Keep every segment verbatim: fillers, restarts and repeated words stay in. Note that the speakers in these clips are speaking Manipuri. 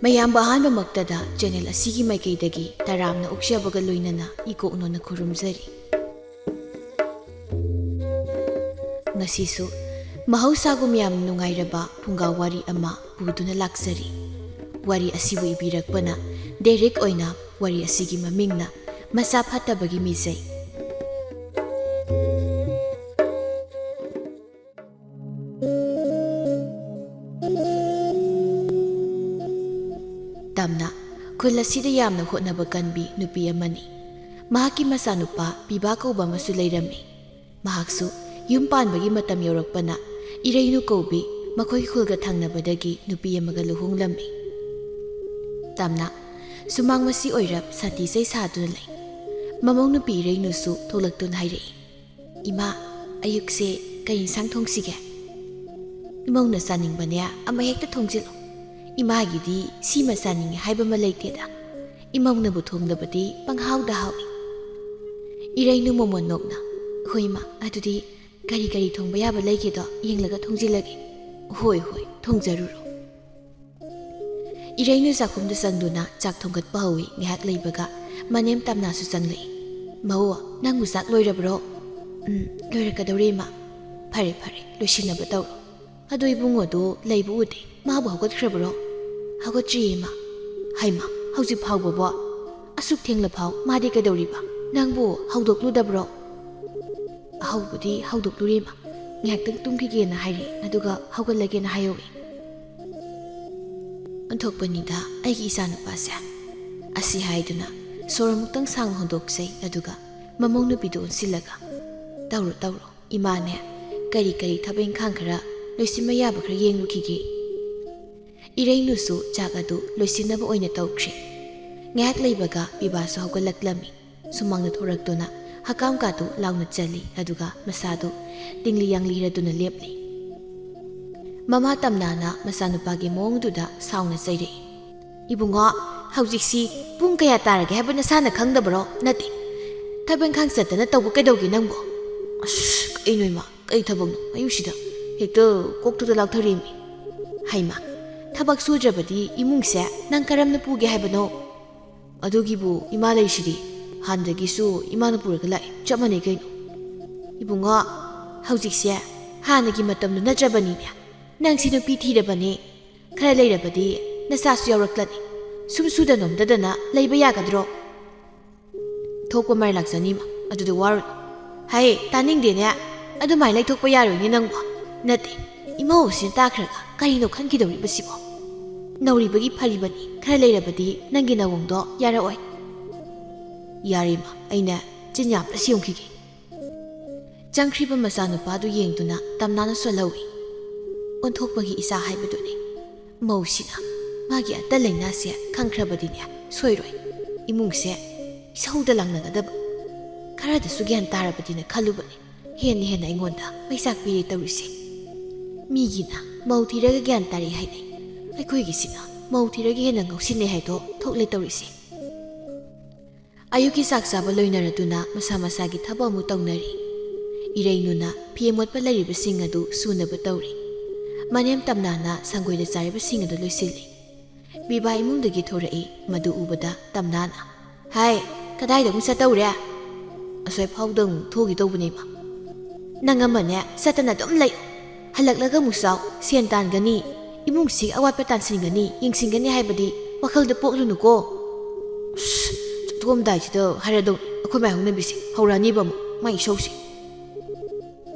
ꯃꯌꯥꯝꯕꯨ ꯑꯍꯥꯟꯕꯃꯛꯇꯗ ꯆꯦꯅꯦꯜ ꯑꯁꯤꯒꯤ ꯃꯥꯏꯀꯩꯗꯒꯤ ꯇꯔꯥꯝꯅ ꯑꯣꯛꯆꯕꯒ ꯂꯣꯏꯅꯅ ꯏꯀꯣꯛꯅꯣꯅ ꯈꯨꯔꯨꯝꯖꯔꯤ꯫ ꯉꯁꯤꯁꯨ ꯃꯍꯧꯁꯥꯒꯨꯝ ꯌꯥꯝ ꯅꯨꯡꯉꯥꯏꯔꯕ ꯐꯨꯡꯒꯥ ꯋꯥꯔꯤ ꯑꯃ ꯄꯨꯗꯨꯅ ꯂꯥꯛꯆꯔꯤ꯫ ꯋꯥꯔꯤ ꯑꯁꯤꯕꯨ ꯏꯕꯤꯔꯛꯄꯅ ꯗꯦꯔꯤꯛ ꯑꯣꯏꯅ ꯋꯥꯔꯤ ꯑꯁꯤꯒꯤ ꯃꯃꯤꯡꯅ ꯃꯁꯥ ꯐꯠꯇꯕꯒꯤ ꯃꯤꯖꯩ꯫ ꯇꯝꯅ ꯈꯨꯜ ꯑꯁꯤꯗ ꯌꯥꯝꯅ ꯍꯣꯠꯅꯕ ꯀꯟꯕꯤ ꯅꯨꯄꯤ ꯑꯃꯅꯤ꯫ ꯃꯍꯥꯛꯀꯤ ꯃꯆꯥꯅꯨꯄꯥ ꯄꯤꯕꯥ ꯀꯧꯕ ꯑꯃꯁꯨ ꯂꯩꯔꯝꯃꯤ꯫ ꯃꯍꯥꯛꯁꯨ ꯌꯨꯝ ꯄꯥꯟꯕꯒꯤ ꯃꯇꯝ ꯌꯧꯔꯛꯄꯅ ꯏꯔꯩꯅꯨ ꯀꯧꯕꯤ ꯃꯈꯣꯏꯒꯤ ꯈꯨꯜꯒ ꯊꯪꯅꯕꯗꯒꯤ ꯅꯨꯄꯤ ꯑꯃꯒ ꯂꯨꯍꯣꯡꯂꯝꯃꯤ꯫ ꯇꯝꯅ ꯁꯨꯃꯥꯡ ꯃꯁꯤ ꯑꯣꯏꯔꯞ ꯁꯥꯟꯇꯤ ꯏꯁꯩ ꯁꯥꯗꯨꯅ ꯂꯩ꯫ ꯃꯃꯧ ꯅꯨꯄꯤ ꯏꯔꯩꯅꯨꯁꯨ ꯊꯣꯛꯂꯛꯇꯨꯅ ꯍꯥꯏꯔꯛꯏ, "ꯏꯃꯥ, ꯑꯌꯨꯛꯁꯦ ꯀꯔꯤ ꯏꯟꯁꯥꯡ ꯊꯣꯡꯁꯤꯒꯦ?" "ꯏꯃꯧꯅ ꯆꯥꯅꯤꯡꯕꯅꯦ ꯑꯃ ꯍꯦꯛꯇ ꯊꯣꯡꯖꯤꯜꯂꯨ꯫ ꯏꯃꯥꯒꯤꯗꯤ ꯁꯤꯃ ꯆꯥꯅꯤꯡꯉꯤ ꯍꯥꯏꯕ ꯑꯃ ꯂꯩꯇꯦꯗ꯫ ꯏꯃꯧꯅꯕꯨ ꯊꯣꯡꯗꯕꯗꯤ ꯄꯪꯍꯥꯎꯗ ꯍꯥꯎꯏ꯫" ꯏꯔꯩꯅꯨ ꯃꯣꯃꯣꯟ ꯅꯣꯛꯅ, "ꯍꯣꯏ ꯏꯃꯥ, ꯑꯗꯨꯗꯤ ꯀꯔꯤ ꯀꯔꯤ ꯊꯣꯡꯕ ꯌꯥꯕ ꯂꯩꯒꯦꯗꯣ ꯌꯦꯡꯂꯒ ꯊꯣꯡꯖꯤꯜꯂꯒꯦ꯫" "ꯍꯣꯏ, ꯍꯣꯏ, ꯊꯣꯡꯖꯔꯨꯔꯣ꯫" ꯏꯔꯩꯅꯨ ꯆꯥꯛꯈꯨꯝꯗ ꯆꯪꯗꯨꯅ ꯆꯥꯛ ꯊꯣꯡꯒꯠꯄ ꯍꯧꯏ꯫ ꯉꯥꯏꯍꯥꯛ ꯂꯩꯕꯒ ꯃꯅꯦꯝ ꯇꯝꯅꯥꯁꯨ ꯆꯪꯂꯛꯏ꯫ "ꯃꯧ, ꯅꯪꯕꯨ ꯆꯥꯛ ꯂꯣꯏꯔꯕ꯭ꯔꯣ?" "ꯎꯝ, ꯂꯣꯏꯔꯛꯀꯗꯧꯔꯦ, ꯏꯃꯥ꯫" "ꯐꯔꯦ, ꯐꯔꯦ, ꯂꯣꯏꯁꯤꯟꯅꯕ ꯇꯧꯔꯣ꯫ ꯑꯗꯣ ꯏꯕꯨꯡꯉꯣꯗꯣ ꯂꯩꯕ ꯎꯗꯦ, ꯃꯥꯕꯨ ꯍꯧꯒꯠꯈ꯭ꯔꯕ꯭ꯔꯣ?" "ꯍꯧꯒꯠꯇ꯭ꯔꯤꯌꯦ, ꯏꯃꯥ꯫" "ꯍꯩꯃꯥ, ꯍꯧꯖꯤꯛ ꯐꯥꯎꯕꯕꯣ? ꯑꯁꯨꯛ ꯊꯦꯡꯂꯐꯥꯎ ꯃꯥꯗꯤ ꯀꯩꯗꯧꯔꯤꯕ? ꯅꯪꯕꯨ ꯍꯧꯗꯣꯛꯂꯨꯗꯕ꯭ꯔꯣ?" "ꯍꯧꯕꯨꯗꯤ ꯍꯧꯗꯣꯛꯂꯨꯔꯦ, ꯏꯃꯥ꯫ ꯉꯥꯏꯍꯥꯛꯇꯪ ꯇꯨꯝꯈꯤꯒꯦꯅ ꯍꯥꯏꯔꯦ, ꯑꯗꯨꯒ ꯍꯧꯒꯠꯂꯒꯦꯅ ꯍꯥꯏꯍꯧꯋꯦ꯫" "ꯑꯣꯟꯊꯣꯛꯄꯅꯤꯗ ꯑꯩꯒꯤ ꯏꯆꯥꯅꯨꯄꯥꯁꯦ꯫" ꯑꯁꯤ ꯍꯥꯏꯗꯨꯅ ꯁꯣꯔ ꯑꯃꯨꯛꯇꯪ ꯁꯥꯡꯅ ꯍꯣꯟꯗꯣꯛꯆꯩ, ꯑꯗꯨꯒ ꯃꯃꯧ ꯅꯨꯄꯤꯗꯨ ꯑꯣꯟꯁꯤꯜꯂꯒ, "ꯇꯧꯔꯣ, ꯇꯧꯔꯣ, ꯏꯃꯥꯅꯦ ꯀꯔꯤ ꯀꯔꯤ ꯊꯕꯛ ꯏꯪꯈꯥꯡ ꯈꯔ ꯂꯣꯏꯁꯤꯟꯕ ꯌꯥꯕ ꯈꯔ ꯌꯦꯡꯂꯨꯈꯤꯒꯦ꯫" ꯏꯔꯩꯅꯨꯁꯨ ꯆꯥꯛ ꯑꯗꯨ ꯂꯣꯏꯁꯤꯟꯅꯕ ꯑꯣꯏꯅ ꯇꯧꯈ꯭ꯔꯦ꯫ ꯉꯥꯏꯍꯥꯛ ꯂꯩꯕꯒ ꯄꯤꯕꯥꯁꯨ ꯍꯧꯒꯠꯂꯛꯂꯝꯃꯤ꯫ ꯁꯨꯃꯥꯡꯗ ꯊꯣꯔꯛꯇꯨꯅ ꯍꯀꯥꯝ ꯀꯥꯗꯨ ꯂꯥꯎꯅ ꯆꯜꯂꯤ, ꯑꯗꯨꯒ ꯃꯁꯥꯗꯨ ꯇꯤꯡꯂꯤ ꯌꯥꯡꯂꯤꯔꯗꯨꯅ ꯂꯦꯞꯂꯤ꯫ ꯃꯃꯥ ꯇꯝꯅꯥꯅ ꯃꯆꯥꯅꯨꯄꯥꯒꯤ ꯃꯑꯣꯡꯗꯨꯗ ꯁꯥꯎꯅ ꯆꯩꯔꯛꯏ꯫ "ꯏꯕꯨꯡꯉꯣ, ꯍꯧꯖꯤꯛꯁꯤ ꯄꯨꯡ ꯀꯌꯥ ꯇꯥꯔꯒꯦ ꯍꯥꯏꯕ ꯅꯁꯥꯅ ꯈꯪꯗꯕ꯭ꯔꯣ? ꯅꯠꯇꯦ, ꯊꯕꯛ ꯏꯪꯈꯥꯡ ꯆꯠꯇꯅ ꯇꯧꯕ ꯀꯩꯗꯧꯒꯦ ꯅꯪꯕꯣ?" "ꯑꯁ, ꯀꯩꯅꯣ ꯏꯃꯥ, ꯀꯩ ꯊꯕꯛꯅꯣ? ꯑꯌꯨꯛꯁꯤꯗ ꯍꯦꯛꯇ ꯀꯣꯛꯇꯨꯗ ꯂꯥꯎꯊꯔꯤꯃꯤ꯫" "ꯍꯩꯃꯥ, ꯊꯕꯛ ꯁꯨꯗ꯭ꯔꯕꯗꯤ ꯏꯃꯨꯡꯁꯦ ꯅꯪ ꯀꯔꯝꯅ ꯄꯨꯒꯦ ꯍꯥꯏꯕꯅꯣ? ꯑꯗꯨꯒꯤꯕꯨ ꯏꯃꯥ ꯂꯩꯁꯤꯗꯤ꯫ ꯍꯥꯟꯅꯗꯒꯤꯁꯨ ꯏꯃꯥꯅ ꯄꯨꯔꯒ ꯂꯥꯛꯑꯦ, ꯆꯞ ꯃꯥꯟꯅꯩ ꯀꯩꯅꯣ꯫ ꯏꯕꯨꯡꯉꯣ, ꯍꯧꯖꯤꯛꯁꯦ ꯍꯥꯟꯅꯒꯤ ꯃꯇꯝꯗꯨ ꯅꯠꯇ꯭ꯔꯕꯅꯤꯅꯦ꯫ ꯅꯪꯁꯤ ꯅꯨꯄꯤ ꯊꯤꯔꯕꯅꯦ꯫ ꯈꯔ ꯂꯩꯔꯕꯗꯤ ꯅꯆꯥꯁꯨ ꯌꯥꯎꯔꯛꯂꯅꯤ꯫ ꯁꯨꯝ ꯁꯨꯗ ꯅꯣꯝꯗꯗꯅ ꯂꯩꯕ ꯌꯥꯒꯗ꯭ꯔꯣ? ꯊꯣꯛꯄ ꯃꯥꯏ ꯂꯥꯛꯆꯅꯤꯃ, ꯑꯗꯨꯗ ꯋꯥꯔꯨꯅꯨ꯫ ꯍꯥꯏ, ꯇꯥꯅꯤꯡꯗꯦꯅꯦ꯫ ꯑꯗꯨꯃꯥꯏꯅ ꯂꯩꯊꯣꯛꯄ ꯌꯥꯔꯣꯏꯅꯦ ꯅꯪꯕꯨ꯫ ꯅꯠꯇꯦ, ꯏꯃꯧꯁꯤꯅ ꯇꯥꯈ꯭ꯔꯒ ꯀꯔꯤꯅꯣ ꯈꯟꯈꯤꯗꯧꯔꯤꯕꯁꯤꯕꯣ? ꯅꯧꯔꯤꯕꯒꯤ ꯐꯔꯤꯕꯅꯤ, ꯈꯔ ꯂꯩꯔꯕꯗꯤ ꯅꯪꯒꯤ ꯅꯧꯋꯣꯡꯗꯣ ꯌꯥꯔꯛꯑꯣꯏ꯫ ꯌꯥꯔꯦꯃ, ꯑꯩꯅ ꯆꯤꯟ ꯌꯥꯝꯅ ꯁꯦꯝꯈꯤꯒꯦ꯫ ꯆꯪꯈ꯭ꯔꯤꯕ ꯃꯆꯥꯅꯨꯄꯥꯗꯨ ꯌꯦꯡꯗꯨꯅ ꯇꯝꯅꯥꯅ ꯁꯣꯜꯍꯧꯏ꯫ ꯑꯣꯟꯊꯣꯛꯄꯒꯤ ꯏꯆꯥ ꯍꯥꯏꯕꯗꯨꯅꯤ꯫ ꯃꯧꯁꯤꯅ ꯃꯥꯒꯤ ꯑꯇꯟ ꯂꯩꯅꯥꯁꯦ ꯈꯪꯈ꯭ꯔꯕꯗꯤꯅꯦ ꯁꯣꯏꯔꯣꯏ꯫ ꯏꯃꯨꯡꯁꯦ ꯏꯁꯧꯗ ꯂꯥꯡꯅꯒꯗꯕ꯫ ꯈꯔꯗꯁꯨ ꯒ꯭ꯌꯥꯟ ꯇꯥꯔꯕꯗꯤꯅ ꯈꯜꯂꯨꯕꯅꯤ꯫ ꯍꯦꯟꯅ ꯍꯦꯟꯅ ꯑꯩꯉꯣꯟꯗ ꯃꯩꯆꯥꯛ ꯄꯤꯔꯦ ꯇꯧꯔꯤꯁꯦ꯫ ꯃꯤꯒꯤꯅ ꯃꯧ ꯊꯤꯔꯒ ꯒ꯭ꯌꯥꯟ ꯇꯥꯔꯛꯑꯦ ꯍꯥꯏꯅꯩ꯫ ꯑꯩꯈꯣꯏꯒꯤꯁꯤꯅ ꯃꯧ ꯊꯤꯔꯒ ꯍꯦꯟꯅ ꯉꯥꯎꯁꯤꯟꯅꯩ ꯍꯥꯏꯗꯣ ꯊꯣꯛꯂꯦ ꯇꯧꯔꯤꯁꯦ꯫ ꯑꯌꯨꯛꯀꯤ ꯆꯥꯛ ꯆꯥꯕ ꯂꯣꯏꯅꯔꯗꯨꯅ ꯃꯁꯥ ꯃꯁꯥꯒꯤ ꯊꯕꯛ ꯑꯃꯨꯛ ꯇꯧꯅꯔꯤ꯫ ꯏꯔꯩꯅꯨꯅ ꯐꯤ ꯑꯃꯣꯠꯄ ꯂꯩꯔꯤꯕꯁꯤꯡ ꯑꯗꯨ ꯁꯨꯅꯕ ꯇꯧꯔꯤ꯫ ꯃꯅꯦꯝ ꯇꯝꯅꯥꯅ ꯁꯪꯒꯣꯏꯗ ꯆꯥꯔꯤꯕꯁꯤꯡ ꯑꯗꯨ ꯂꯣꯏꯁꯤꯜꯂꯤ꯫ ꯕꯤꯕꯥ ꯏꯃꯨꯡꯗꯒꯤ ꯊꯣꯔꯛꯏ꯫ ꯃꯗꯨ ꯎꯕꯗ ꯇꯝꯅꯥꯅ, "ꯍꯥꯏ, ꯀꯗꯥꯏꯗ ꯑꯃꯨꯛ ꯆꯠꯇꯧꯔꯦ?" "ꯑꯁ꯭ꯋꯥꯏ ꯐꯥꯎꯗ ꯑꯃꯨꯛ ꯊꯣꯛꯎꯒꯦ ꯇꯧꯕꯅꯦ, ꯏꯃꯥ꯫" "ꯅꯪ ꯑꯃꯅꯦ, ꯆꯠꯇꯅ ꯑꯗꯨꯝ ꯂꯩ꯫ ꯍꯜꯂꯛꯂꯒ ꯑꯃꯨꯛ ꯆꯥꯎ, ꯁꯦꯟ ꯇꯥꯟꯒꯅꯤ, ꯏꯃꯨꯡꯁꯤ ꯑꯋꯥꯠꯄ ꯇꯥꯟꯁꯤꯟꯒꯅꯤ, ꯌꯦꯡꯁꯤꯟꯒꯅꯤ ꯍꯥꯏꯕꯗꯤ ꯋꯥꯈꯜꯗ ꯄꯣꯛꯂꯨꯅꯨꯀꯣ꯫" ꯑꯁ, ꯆꯠꯊꯣꯛꯑꯝꯗꯥꯏꯁꯤꯗ ꯍꯥꯏꯔꯗꯧꯅꯤ, ꯑꯩꯈꯣꯏ ꯃꯥꯏ ꯍꯧꯅꯕꯤꯁꯦ ꯍꯧꯔꯛꯑꯅꯤꯕ ꯑꯃꯨꯛ, ꯃꯥꯏ ꯏꯁꯧꯁꯦ꯫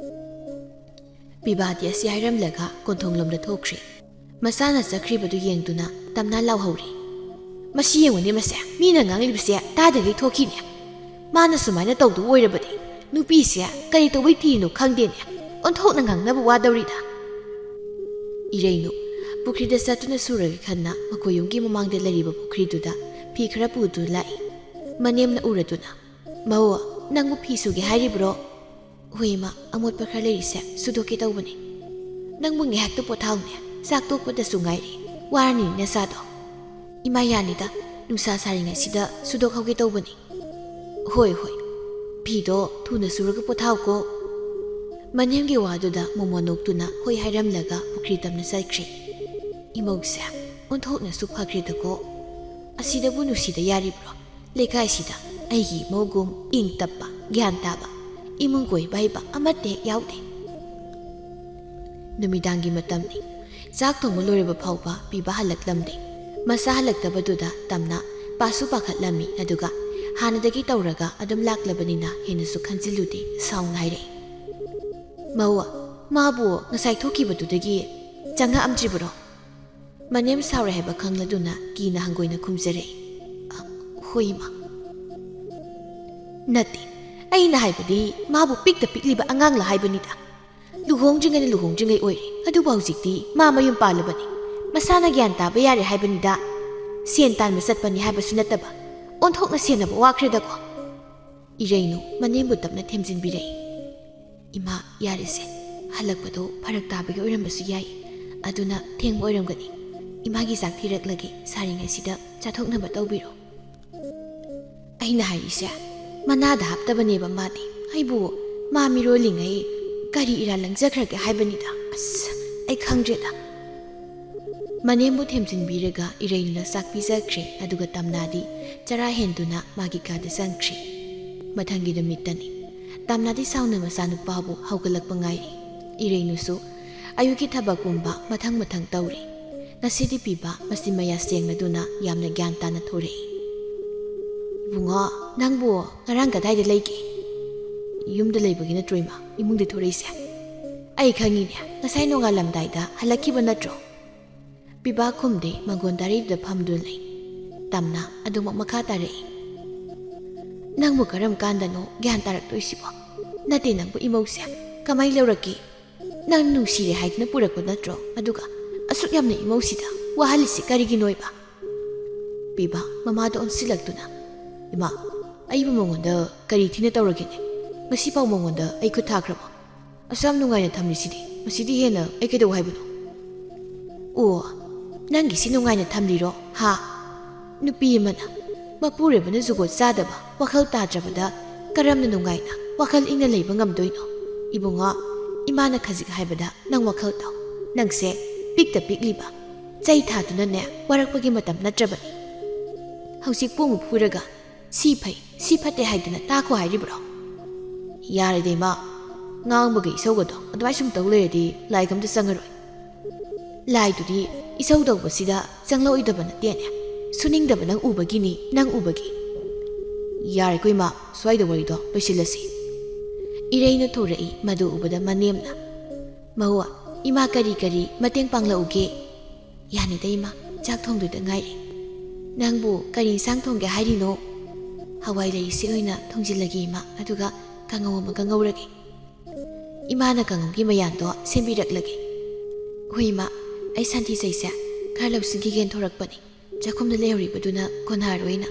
ꯕꯤꯕꯥꯗꯤ ꯑꯁꯤ ꯍꯥꯏꯔꯝꯂꯒ ꯀꯣꯟꯊꯣꯡꯂꯣꯝꯗ ꯊꯣꯛꯈ꯭ꯔꯦ꯫ ꯃꯆꯥꯅ ꯆꯠꯈ꯭ꯔꯤꯕꯗꯨ ꯌꯦꯡꯗꯨꯅ ꯇꯝꯅꯥ ꯂꯥꯎꯍꯧꯔꯤ꯫ "ꯃꯁꯤ ꯌꯦꯡꯉꯨꯅꯦ, ꯃꯁꯦ ꯃꯤꯅ ꯉꯥꯡꯂꯤꯕꯁꯦ ꯇꯥꯗꯒꯩ ꯊꯣꯛꯈꯤꯅꯦ꯫ ꯃꯥꯅ ꯁꯨꯃꯥꯏꯅ ꯇꯧꯗꯧ ꯑꯣꯏꯔꯕꯗꯤ ꯅꯨꯄꯤꯁꯦ ꯀꯔꯤ ꯇꯧꯕꯩ ꯊꯤꯔꯤꯅꯣ ꯈꯪꯗꯦꯅꯦ꯫ ꯑꯣꯟꯊꯣꯛꯅ ꯉꯥꯡꯅꯕ ꯋꯥꯗꯧꯔꯤꯗ꯫" ꯏꯔꯩꯅꯨ ꯄꯨꯈ꯭ꯔꯤꯗ ꯆꯠꯇꯨꯅ ꯁꯨꯔꯒꯦ ꯈꯟꯅ ꯃꯈꯣꯏ ꯌꯨꯝꯒꯤ ꯃꯃꯥꯡꯗ ꯂꯩꯔꯤꯕ ꯄꯨꯈ꯭ꯔꯤꯗꯨꯗ ꯐꯤ ꯈꯔ ꯄꯨꯗꯨꯅ ꯂꯥꯛꯏ꯫ ꯃꯅꯦꯝꯅ ꯎꯔꯗꯨꯅ, "ꯃꯧ, ꯅꯪꯕꯨ ꯐꯤ ꯁꯨꯒꯦ ꯍꯥꯏꯔꯤꯕ꯭ꯔꯣ?" "ꯍꯣꯏ ꯏꯃꯥ, ꯑꯃꯣꯠꯄ ꯈꯔ ꯂꯩꯔꯤꯁꯦ ꯁꯨꯗꯣꯛꯀꯦ ꯇꯧꯕꯅꯤ꯫" "ꯅꯪꯕꯨ ꯉꯥꯏꯍꯥꯛꯇ ꯄꯣꯊꯥꯎꯅꯦ, ꯆꯥꯛ ꯇꯣꯛꯄꯗꯁꯨ ꯉꯥꯏꯔꯤ, ꯋꯥꯔꯅꯤ ꯅꯁꯥꯗꯣ꯫" "ꯏꯃꯥ, ꯌꯥꯅꯤꯗ, ꯅꯨꯡꯁꯥ ꯁꯥꯔꯤꯉꯩꯁꯤꯗ ꯁꯨꯗꯣꯛꯍꯧꯒꯦ ꯇꯧꯕꯅꯤ꯫" "ꯍꯣꯏ, ꯍꯣꯏ, ꯐꯤꯗꯣ ꯊꯨꯅ ꯁꯨꯔꯒ ꯄꯣꯊꯥꯎꯀꯣ꯫" ꯃꯅꯦꯝꯒꯤ ꯋꯥꯗꯨꯗ ꯃꯣꯃꯣ ꯅꯣꯛꯇꯨꯅ ꯍꯣꯏ ꯍꯥꯏꯔꯝꯂꯒ ꯄꯨꯈ꯭ꯔꯤ ꯇꯝꯅ ꯆꯠꯈ꯭ꯔꯦ꯫ ꯏꯃꯧꯁꯦ ꯑꯣꯟꯊꯣꯛꯅꯁꯨ ꯐꯈ꯭ꯔꯦꯗꯀꯣ꯫ ꯑꯁꯤꯗꯕꯨ ꯅꯨꯡꯁꯤꯗ ꯌꯥꯔꯤꯕ꯭ꯔꯣ? ꯂꯩꯀꯥꯏꯁꯤꯗ ꯑꯩꯒꯤ ꯏꯃꯧꯒꯨꯝ ꯏꯪ ꯇꯞꯄ, ꯒ꯭ꯌꯥꯟ ꯇꯥꯕ, ꯏꯃꯨꯡ ꯀꯣꯏꯕ ꯍꯩꯕ ꯑꯃꯠꯇ ꯍꯦꯛ ꯌꯥꯎꯗꯦ꯫ ꯅꯨꯃꯤꯗꯥꯡꯒꯤ ꯃꯇꯝꯅꯤ꯫ ꯆꯥꯛ ꯊꯣꯡꯕ ꯂꯣꯏꯔꯕ ꯐꯥꯎꯕ ꯄꯤꯕ ꯍꯜꯂꯛꯂꯝꯗꯦ꯫ ꯃꯆꯥ ꯍꯜꯂꯛꯇꯕꯗꯨꯗ ꯇꯝꯅ ꯄꯥꯁꯨ ꯄꯥꯈꯠꯂꯝꯃꯤ, ꯑꯗꯨꯒ ꯍꯥꯟꯅꯗꯒꯤ ꯇꯧꯔꯒ ꯑꯗꯨꯝ ꯂꯥꯛꯂꯕꯅꯤꯅ ꯍꯦꯟꯅꯁꯨ ꯈꯟꯖꯤꯜꯂꯨꯗꯦ꯫ ꯁꯥꯎꯅ ꯍꯥꯏꯔꯛꯏ, "ꯃꯧ, ꯃꯥꯕꯨ ꯉꯁꯥꯏ ꯊꯣꯛꯈꯤꯕꯗꯨꯗꯒꯤ ꯆꯪꯉꯛꯑꯝꯗ꯭ꯔꯤꯕꯔꯣ?" ꯃꯅꯦꯝ ꯁꯥꯎꯔꯦ ꯍꯥꯏꯕ ꯈꯪꯂꯗꯨꯅ ꯀꯤꯅ ꯍꯪꯒꯣꯏꯅ ꯈꯨꯝꯖꯔꯛꯏ, "ꯑ, ꯍꯣꯏ, ꯏꯃꯥ꯫" "ꯅꯠꯇꯦ, ꯑꯩꯅ ꯍꯥꯏꯕꯗꯤ ꯃꯥꯕꯨ ꯄꯤꯛꯇ ꯄꯤꯛꯂꯤꯕ ꯑꯉꯥꯡꯂ ꯍꯥꯏꯕꯅꯤꯗ꯫ ꯂꯨꯍꯣꯡꯗ꯭ꯔꯤꯉꯩꯅ ꯂꯨꯍꯣꯡꯗ꯭ꯔꯤꯉꯩ ꯑꯣꯏꯔꯦ, ꯑꯗꯨꯕꯨ ꯍꯧꯖꯤꯛꯇꯤ ꯃꯥ ꯃꯌꯨꯝ ꯄꯥꯜꯂꯕꯅꯤ꯫ ꯃꯁꯥꯅ ꯒ꯭ꯌꯥꯟ ꯇꯥꯕ ꯌꯥꯔꯦ ꯍꯥꯏꯕꯅꯤꯗ꯫ ꯁꯦꯟ ꯇꯥꯟꯕ ꯆꯠꯄꯅꯤ ꯍꯥꯏꯕꯁꯨ ꯅꯠꯇꯕ, ꯑꯣꯟꯊꯣꯛꯅ ꯁꯦꯟꯅꯕ ꯋꯥꯈ꯭ꯔꯦꯗꯀꯣ꯫" ꯏꯔꯩꯅꯨ ꯃꯅꯦꯝꯕꯨ ꯇꯞꯅ ꯊꯦꯝꯖꯤꯟꯕꯤꯔꯛꯏ꯫ "ꯏꯃꯥ, ꯌꯥꯔꯦꯁꯦ, ꯍꯜꯂꯛꯄꯗꯣ ꯐꯔꯛ ꯇꯥꯕꯒꯤ ꯑꯣꯏꯔꯝꯕꯁꯨ ꯌꯥꯏ, ꯑꯗꯨꯅ ꯊꯦꯡꯕ ꯑꯣꯏꯔꯝꯒꯅꯤ꯫ ꯏꯃꯥꯒꯤ ꯆꯥꯛ ꯊꯤꯔꯛꯂꯒꯦ, ꯁꯥꯔꯤꯉꯩꯁꯤꯗ ꯆꯥꯊꯣꯛꯅꯕ ꯇꯧꯕꯤꯔꯣ꯫" "ꯑꯩꯅ ꯍꯥꯏꯔꯤꯁꯦ ꯃꯅꯥꯗ ꯍꯥꯞꯇꯕꯅꯦꯕ ꯃꯥꯗꯤ꯫ ꯑꯩꯕꯨ ꯃꯥ ꯃꯤꯔꯣꯜꯂꯤꯉꯩ ꯀꯔꯤ ꯏꯔꯥ ꯂꯪꯖꯈ꯭ꯔꯒꯦ ꯍꯥꯏꯕꯅꯤꯗ꯫ ꯑꯁ, ꯑꯩ ꯈꯪꯗ꯭ꯔꯦꯗ꯫" ꯃꯅꯦꯝꯕꯨ ꯊꯦꯝꯖꯤꯟꯕꯤꯔꯒ ꯏꯔꯩꯅꯨꯅ ꯆꯥꯛ ꯄꯤꯖꯈ꯭ꯔꯦ, ꯑꯗꯨꯒ ꯇꯝꯅꯥꯗꯤ ꯆꯔꯥ ꯍꯦꯟꯗꯨꯅ ꯃꯥꯒꯤ ꯀꯥꯗ ꯆꯪꯈ꯭ꯔꯦ꯫ ꯃꯊꯪꯒꯤ ꯅꯨꯃꯤꯠꯇꯅꯤ꯫ ꯇꯝꯅꯥꯗꯤ ꯁꯥꯎꯅ ꯃꯆꯥꯅꯨꯄꯥꯕꯨ ꯍꯧꯒꯠꯂꯛꯄ ꯉꯥꯏꯔꯤ꯫ ꯏꯔꯩꯅꯨꯁꯨ ꯑꯌꯨꯛꯀꯤ ꯊꯕꯛ ꯄꯨꯝꯕ ꯃꯊꯪ ꯃꯊꯪ ꯇꯧꯔꯤ꯫ ꯉꯁꯤꯗꯤ ꯄꯤꯕ ꯃꯆꯤꯟ ꯃꯌꯥ ꯁꯦꯡꯂꯗꯨꯅ ꯌꯥꯝꯅ ꯒ꯭ꯌꯥꯟ ꯇꯥꯅ ꯊꯣꯔꯛꯏ꯫ "ꯏꯕꯨꯡꯉꯣ, ꯅꯪꯕꯨ ꯉꯔꯥꯡ ꯀꯗꯥꯏꯗ ꯂꯩꯒꯦ?" "ꯌꯨꯝꯗ ꯂꯩꯕꯒꯤ ꯅꯠꯇ꯭ꯔꯣ, ꯏꯃꯥ? ꯏꯃꯨꯡꯗ ꯊꯣꯔꯛꯏꯁꯦ?" "ꯑꯩ ꯈꯪꯉꯤꯅꯦ, ꯉꯁꯥꯏ ꯅꯣꯡꯉꯥꯜꯂꯝꯗꯥꯏꯗ ꯍꯜꯂꯛꯈꯤꯕ ꯅꯠꯇ꯭ꯔꯣ?" ꯄꯤꯕꯥ ꯈꯨꯝꯗꯦ, ꯃꯪꯒꯣꯟ ꯗꯥꯏꯔꯤꯗꯨꯗ ꯐꯝꯗꯨꯅ ꯂꯩ꯫ ꯇꯝꯅ ꯑꯗꯨꯃꯛ ꯃꯈꯥ ꯇꯥꯔꯛꯏ꯫ "ꯅꯪꯕꯨ ꯀꯔꯝ ꯀꯥꯟꯗꯅꯣ ꯒ꯭ꯌꯥꯟ ꯇꯥꯔꯛꯇꯣꯏꯁꯤꯕꯣ? ꯅꯠꯇꯦ, ꯅꯪꯕꯨ ꯏꯃꯧꯁꯦ ꯀꯃꯥꯏ ꯂꯧꯔꯛꯀꯦ? ꯅꯪ ꯅꯨꯡꯁꯤꯔꯦ ꯍꯥꯏꯗꯨꯅ ꯄꯨꯔꯛꯄ ꯅꯠꯇ꯭ꯔꯣ? ꯑꯗꯨꯒ ꯑꯁꯨꯛ ꯌꯥꯝꯅ ꯏꯃꯧꯁꯤꯗ ꯋꯥꯍꯜꯂꯤꯁꯤ ꯀꯔꯤꯒꯤꯅꯣꯏꯕ?" ꯄꯤꯕꯥ ꯃꯃꯥꯗ ꯑꯣꯟꯁꯤꯜꯂꯛꯇꯨꯅ, "ꯏꯃꯥ, ꯑꯩꯕꯨ ꯃꯉꯣꯟꯗ ꯀꯔꯤ ꯊꯤꯅ ꯇꯧꯔꯒꯦꯅꯦ? ꯉꯁꯤꯐꯥꯎ ꯃꯉꯣꯟꯗ ꯑꯩ ꯈꯨꯠ ꯊꯥꯈ꯭ꯔꯕꯣ? ꯑꯁꯨꯛ ꯌꯥꯝ ꯅꯨꯡꯉꯥꯏꯅ ꯊꯝꯂꯤꯁꯤꯗꯤ, ꯃꯁꯤꯗꯤ ꯍꯦꯟꯅ ꯑꯩ ꯀꯩꯗꯧ ꯍꯥꯏꯕꯅꯣ?" "ꯑꯣ, ꯅꯪꯒꯤꯁꯤ ꯅꯨꯡꯉꯥꯏꯅ ꯊꯝꯂꯤꯔꯣ, ꯍꯥ? ꯅꯨꯄꯤ ꯑꯃꯅ ꯃꯄꯨꯔꯣꯏꯕꯅ ꯖꯨꯒꯣꯠ ꯆꯥꯗꯕ ꯋꯥꯈꯜ ꯇꯥꯗ꯭ꯔꯕꯗ ꯀꯔꯝꯅ ꯅꯨꯡꯉꯥꯏꯅ ꯋꯥꯈꯜ ꯏꯪꯅ ꯂꯩꯕ ꯉꯝꯗꯣꯏꯅꯣ? ꯏꯕꯨꯡꯉꯣ, ꯏꯃꯥꯅ ꯈꯖꯤꯛ ꯍꯥꯏꯕꯗ ꯅꯪ ꯋꯥꯈꯜ ꯇꯥꯎ꯫ ꯅꯪꯁꯦ ꯄꯤꯛꯇ ꯄꯤꯛꯂꯤꯕ, ꯆꯩ ꯊꯥꯗꯨꯅꯅꯦ ꯋꯥꯔꯛꯄꯒꯤ ꯃꯇꯝ ꯅꯠꯇ꯭ꯔꯕꯅꯤ꯫ ꯍꯧꯖꯤꯛꯄꯨ ꯑꯃꯨꯛ ꯐꯨꯔꯒ ꯁꯤ ꯐꯩ, ꯁꯤ ꯐꯠꯇꯦ ꯍꯥꯏꯗꯅ ꯇꯥꯈꯣ ꯍꯥꯏꯔꯤꯕ꯭ꯔꯣ? ꯌꯥꯔꯦꯗ ꯏꯃꯥ, ꯉꯥꯡꯕꯒ ꯏꯁꯧꯒꯗꯣ ꯑꯗꯨꯃꯥꯏ ꯁꯨꯝ ꯇꯧ ꯂꯩꯔꯗꯤ ꯂꯥꯏꯒ ꯑꯝꯇ ꯆꯪꯉꯔꯣꯏ꯫ ꯂꯥꯏꯗꯨꯗꯤ ꯏꯁꯧ ꯇꯧꯕꯁꯤꯗ ꯆꯪꯂꯛꯑꯣꯏꯗꯕ ꯅꯠꯇꯦꯅꯦ꯫ ꯁꯨꯅꯤꯡꯗꯕ ꯅꯪ ꯎꯕꯒꯤꯅꯤ, ꯅꯪ ꯎꯕꯒꯤ꯫ ꯌꯥꯔꯦꯀꯣ ꯏꯃꯥ, ꯁ꯭ꯋꯥꯏꯗ ꯋꯥꯔꯤꯗꯣ ꯂꯣꯏꯁꯤꯜꯂꯁꯤ꯫ ꯏꯔꯩꯅ ꯊꯣꯔꯛꯏ ꯃꯗꯨ ꯎꯕꯗ ꯃꯅꯦꯝꯅ, "ꯃꯧ, ꯏꯃꯥ ꯀꯔꯤ ꯀꯔꯤ ꯃꯇꯦꯡ ꯄꯥꯡꯂꯛꯎꯒꯦ?" "ꯌꯥꯅꯤꯗ ꯏꯃꯥ, ꯆꯥꯛ ꯊꯣꯡꯗꯣꯏꯗ ꯉꯥꯏꯔꯤ꯫ ꯅꯪꯕꯨ ꯀꯔꯤ ꯏꯟꯁꯥꯡ ꯊꯣꯡꯒꯦ ꯍꯥꯏꯔꯤꯅꯣ?" "ꯍꯋꯥꯏ ꯂꯩꯔꯤꯁꯤ ꯑꯣꯏꯅ ꯊꯣꯡꯖꯤꯜꯂꯒꯦ ꯏꯃꯥ, ꯑꯗꯨꯒ ꯀꯥꯡꯉꯧ ꯑꯃꯒ ꯉꯧꯔꯒꯦ꯫" "ꯏꯃꯥꯅ ꯀꯥꯡꯉꯧꯒꯤ ꯃꯌꯥꯟꯗꯣ ꯁꯦꯝꯕꯤꯔꯛꯂꯒꯦ꯫" "ꯍꯣꯏ ꯏꯃꯥ, ꯑꯩ ꯁꯟꯊꯤ ꯆꯩꯁꯦ ꯈꯔ ꯂꯧꯁꯤꯟꯈꯤꯒꯦꯅ ꯊꯣꯔꯛꯄꯅꯤ꯫ ꯆꯥꯛꯈꯨꯝꯗ ꯂꯩꯍꯧꯔꯤꯕꯗꯨꯅ ꯀꯣꯟꯅꯔꯣꯏꯅ꯫"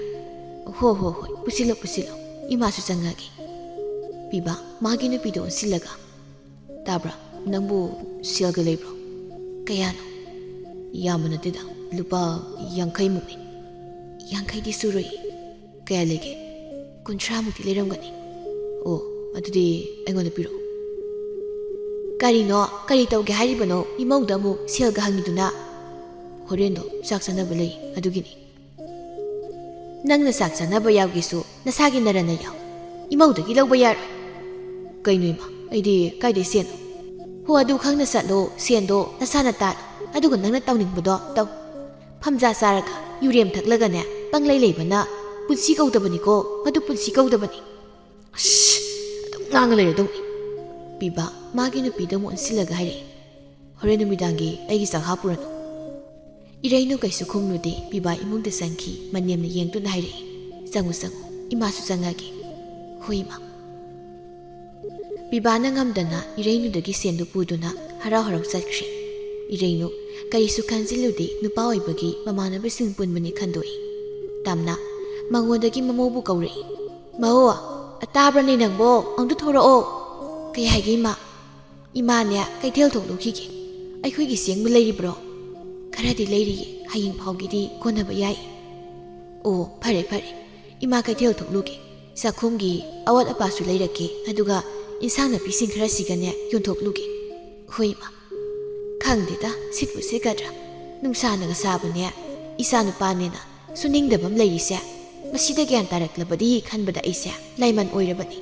"ꯍꯣ ꯍꯣ ꯍꯣꯏ, ꯄꯨꯁꯤꯜꯂꯣ ꯄꯨꯁꯤꯜꯂꯣ, ꯏꯃꯥꯁꯨ ꯆꯪꯉꯒꯦ꯫" ꯄꯤꯕ ꯃꯥꯒꯤ ꯅꯨꯄꯤꯗꯣ ꯑꯣꯟꯁꯤꯜꯂꯒ, "ꯇꯥꯕ꯭ꯔꯥ? ꯅꯪꯕꯨ ꯁꯦꯜꯒ ꯂꯩꯕ꯭ꯔꯣ?" "ꯀꯌꯥꯅꯣ?" "ꯌꯥꯝꯕ ꯅꯠꯇꯦꯗ, ꯂꯨꯄꯥ ꯌꯥꯡꯈꯩꯃꯨꯛꯅꯤ꯫" "ꯌꯥꯡꯈꯩꯗꯤ ꯁꯨꯔꯣꯏ꯫" "ꯀꯌꯥ ꯂꯩꯒꯦ?" "ꯀꯨꯟꯊ꯭ꯔꯥꯃꯨꯛꯇꯤ ꯂꯩꯔꯝꯒꯅꯤ꯫" "ꯑꯣ, ꯑꯗꯨꯗꯤ ꯑꯩꯉꯣꯟꯗ ꯄꯤꯔꯛꯑꯣ꯫" "ꯀꯔꯤꯅꯣ? ꯀꯔꯤ ꯇꯧꯒꯦ ꯍꯥꯏꯔꯤꯕꯅꯣ? ꯏꯃꯧꯗ ꯑꯃꯨꯛ ꯁꯦꯜꯒ ꯍꯪꯉꯤꯗꯨꯅ?" "ꯍꯣꯔꯦꯟꯗꯣ ꯆꯥꯛ ꯆꯥꯅꯕ ꯂꯩ, ꯑꯗꯨꯒꯤꯅꯤ꯫" "ꯅꯪꯅ ꯆꯥꯛ ꯆꯥꯅꯕ ꯌꯥꯎꯒꯦꯁꯨ ꯅꯁꯥꯒꯤ ꯅꯔꯟ ꯅꯌꯥꯎ꯫ ꯏꯃꯧꯗꯒꯤ ꯂꯧꯕ ꯌꯥꯔꯣꯏ꯫" "ꯀꯩꯅꯣ ꯏꯃꯥ, ꯑꯩꯗꯤ ꯀꯥꯏꯗꯩ ꯁꯦꯟꯅꯣ?" "ꯍꯣ, ꯑꯗꯨ ꯈꯪꯅ ꯆꯠꯂꯣ, ꯁꯦꯟꯗꯣ ꯅꯁꯥꯅ ꯇꯥꯜꯂꯣ, ꯑꯗꯨꯒ ꯅꯪꯅ ꯇꯧꯅꯤꯡꯕꯗꯣ ꯇꯧ꯫ ꯐꯝꯖꯥ ꯆꯥꯔꯒ ꯌꯨꯔꯦꯝ ꯊꯛꯂꯒꯅꯦ ꯄꯪꯂꯩ ꯂꯩꯕꯅ ꯄꯨꯟꯁꯤ ꯀꯧꯗꯕꯅꯤꯀꯣ, ꯃꯗꯨ ꯄꯨꯟꯁꯤ ꯀꯧꯗꯕꯅꯤ꯫" "ꯑꯁ, ꯑꯗꯨꯝ ꯉꯥꯡꯉ ꯂꯩꯔꯗꯧꯅꯤ꯫" ꯄꯤꯕ ꯃꯥꯒꯤ ꯅꯨꯄꯤꯗ ꯑꯃꯨꯛ ꯑꯣꯟꯁꯤꯜꯂꯒ ꯍꯥꯏꯔꯛꯏ, "ꯍꯣꯔꯦꯟ ꯅꯨꯃꯤꯗꯥꯡꯒꯤ ꯑꯩꯒꯤ ꯆꯥꯛ ꯍꯥꯞꯄꯨꯔꯅꯨ꯫" ꯏꯔꯩꯅꯨ ꯀꯩꯁꯨ ꯈꯨꯝꯂꯨꯗꯦ꯫ ꯄꯤꯕꯥ ꯏꯃꯨꯡꯗ ꯆꯪꯈꯤ꯫ ꯃꯅꯦꯝꯅ ꯌꯦꯡꯗꯨꯅ ꯍꯥꯏꯔꯛꯏ, "ꯆꯪꯉꯨ, ꯆꯪꯉꯨ, ꯏꯃꯥꯁꯨ ꯆꯪꯉꯒꯦ꯫" "ꯍꯣꯏ, ꯏꯃꯥ꯫" ꯄꯤꯕꯥꯅ ꯉꯝꯗꯅ ꯏꯔꯩꯅꯨꯗꯒꯤ ꯁꯦꯟꯗꯨ ꯄꯨꯗꯨꯅ ꯍꯔꯥꯎ ꯍꯔꯥꯎ ꯆꯠꯈ꯭ꯔꯦ꯫ ꯏꯔꯩꯅꯨ ꯀꯔꯤꯁꯨ ꯈꯟꯖꯤꯜꯂꯨꯗꯦ, ꯅꯨꯄꯥ ꯑꯣꯏꯕꯒꯤ ꯃꯃꯥꯟꯅꯕꯁꯤꯡ ꯄꯨꯟꯕꯅꯤ ꯈꯟꯗꯣꯛꯏ꯫ ꯇꯝꯅ ꯃꯉꯣꯟꯗꯒꯤ ꯃꯃꯧꯕꯨ ꯀꯧꯔꯛꯏ, "ꯃꯧ, ꯑꯇꯥꯕ꯭ꯔꯅꯦ ꯅꯪꯕꯣ? ꯑꯝꯇ ꯊꯣꯔꯛꯑꯣ꯫" "ꯀꯩ ꯍꯥꯏꯒꯦ, ꯏꯃꯥ?" "ꯏꯃꯥꯅꯦ, ꯀꯩꯊꯦꯜ ꯊꯣꯛꯂꯨꯈꯤꯒꯦ꯫" "ꯑꯩꯈꯣꯏꯒꯤ ꯆꯦꯡꯕꯨ ꯂꯩꯔꯤꯕ꯭ꯔꯣ?" "ꯈꯔꯗꯤ ꯂꯩꯔꯤꯌꯦ, ꯍꯌꯦꯡ ꯐꯥꯎꯒꯤꯗꯤ ꯀꯣꯟꯅꯕ ꯌꯥꯏ꯫" "ꯑꯣ, ꯐꯔꯦ ꯐꯔꯦ, ꯏꯃꯥ ꯀꯩꯊꯦꯜ ꯊꯣꯛꯂꯨꯒꯦ, ꯆꯥꯛꯈꯨꯝꯒꯤ ꯑꯋꯥꯠ ꯑꯄꯥꯁꯨ ꯂꯩꯔꯛꯀꯦ, ꯑꯗꯨꯒ ꯏꯟꯁꯥꯡ ꯅꯥꯄꯤꯁꯤꯡ ꯈꯔꯁꯤꯒꯅꯦ ꯌꯣꯟꯊꯣꯛꯂꯨꯒꯦ꯫" "ꯍꯣꯏ, ꯏꯃꯥ꯫" ꯈꯪꯗꯦꯗ, ꯁꯤꯠꯄꯨ ꯁꯤꯠꯀꯗ꯭ꯔꯥ? ꯅꯨꯡꯁꯥꯅꯒ ꯁꯥꯕꯅꯦ, ꯏꯆꯥ ꯅꯨꯄꯥꯅꯦꯅ ꯁꯨꯅꯤꯡꯗꯕ ꯑꯃ ꯂꯩꯔꯤꯁꯦ꯫ ꯃꯁꯤꯗ ꯒ꯭ꯌꯥꯟ ꯇꯥꯔꯛꯂꯕꯗꯤ ꯈꯟꯕꯗ ꯑꯩꯁꯦ ꯂꯥꯏꯃꯟ ꯑꯣꯏꯔꯕꯅꯤ꯫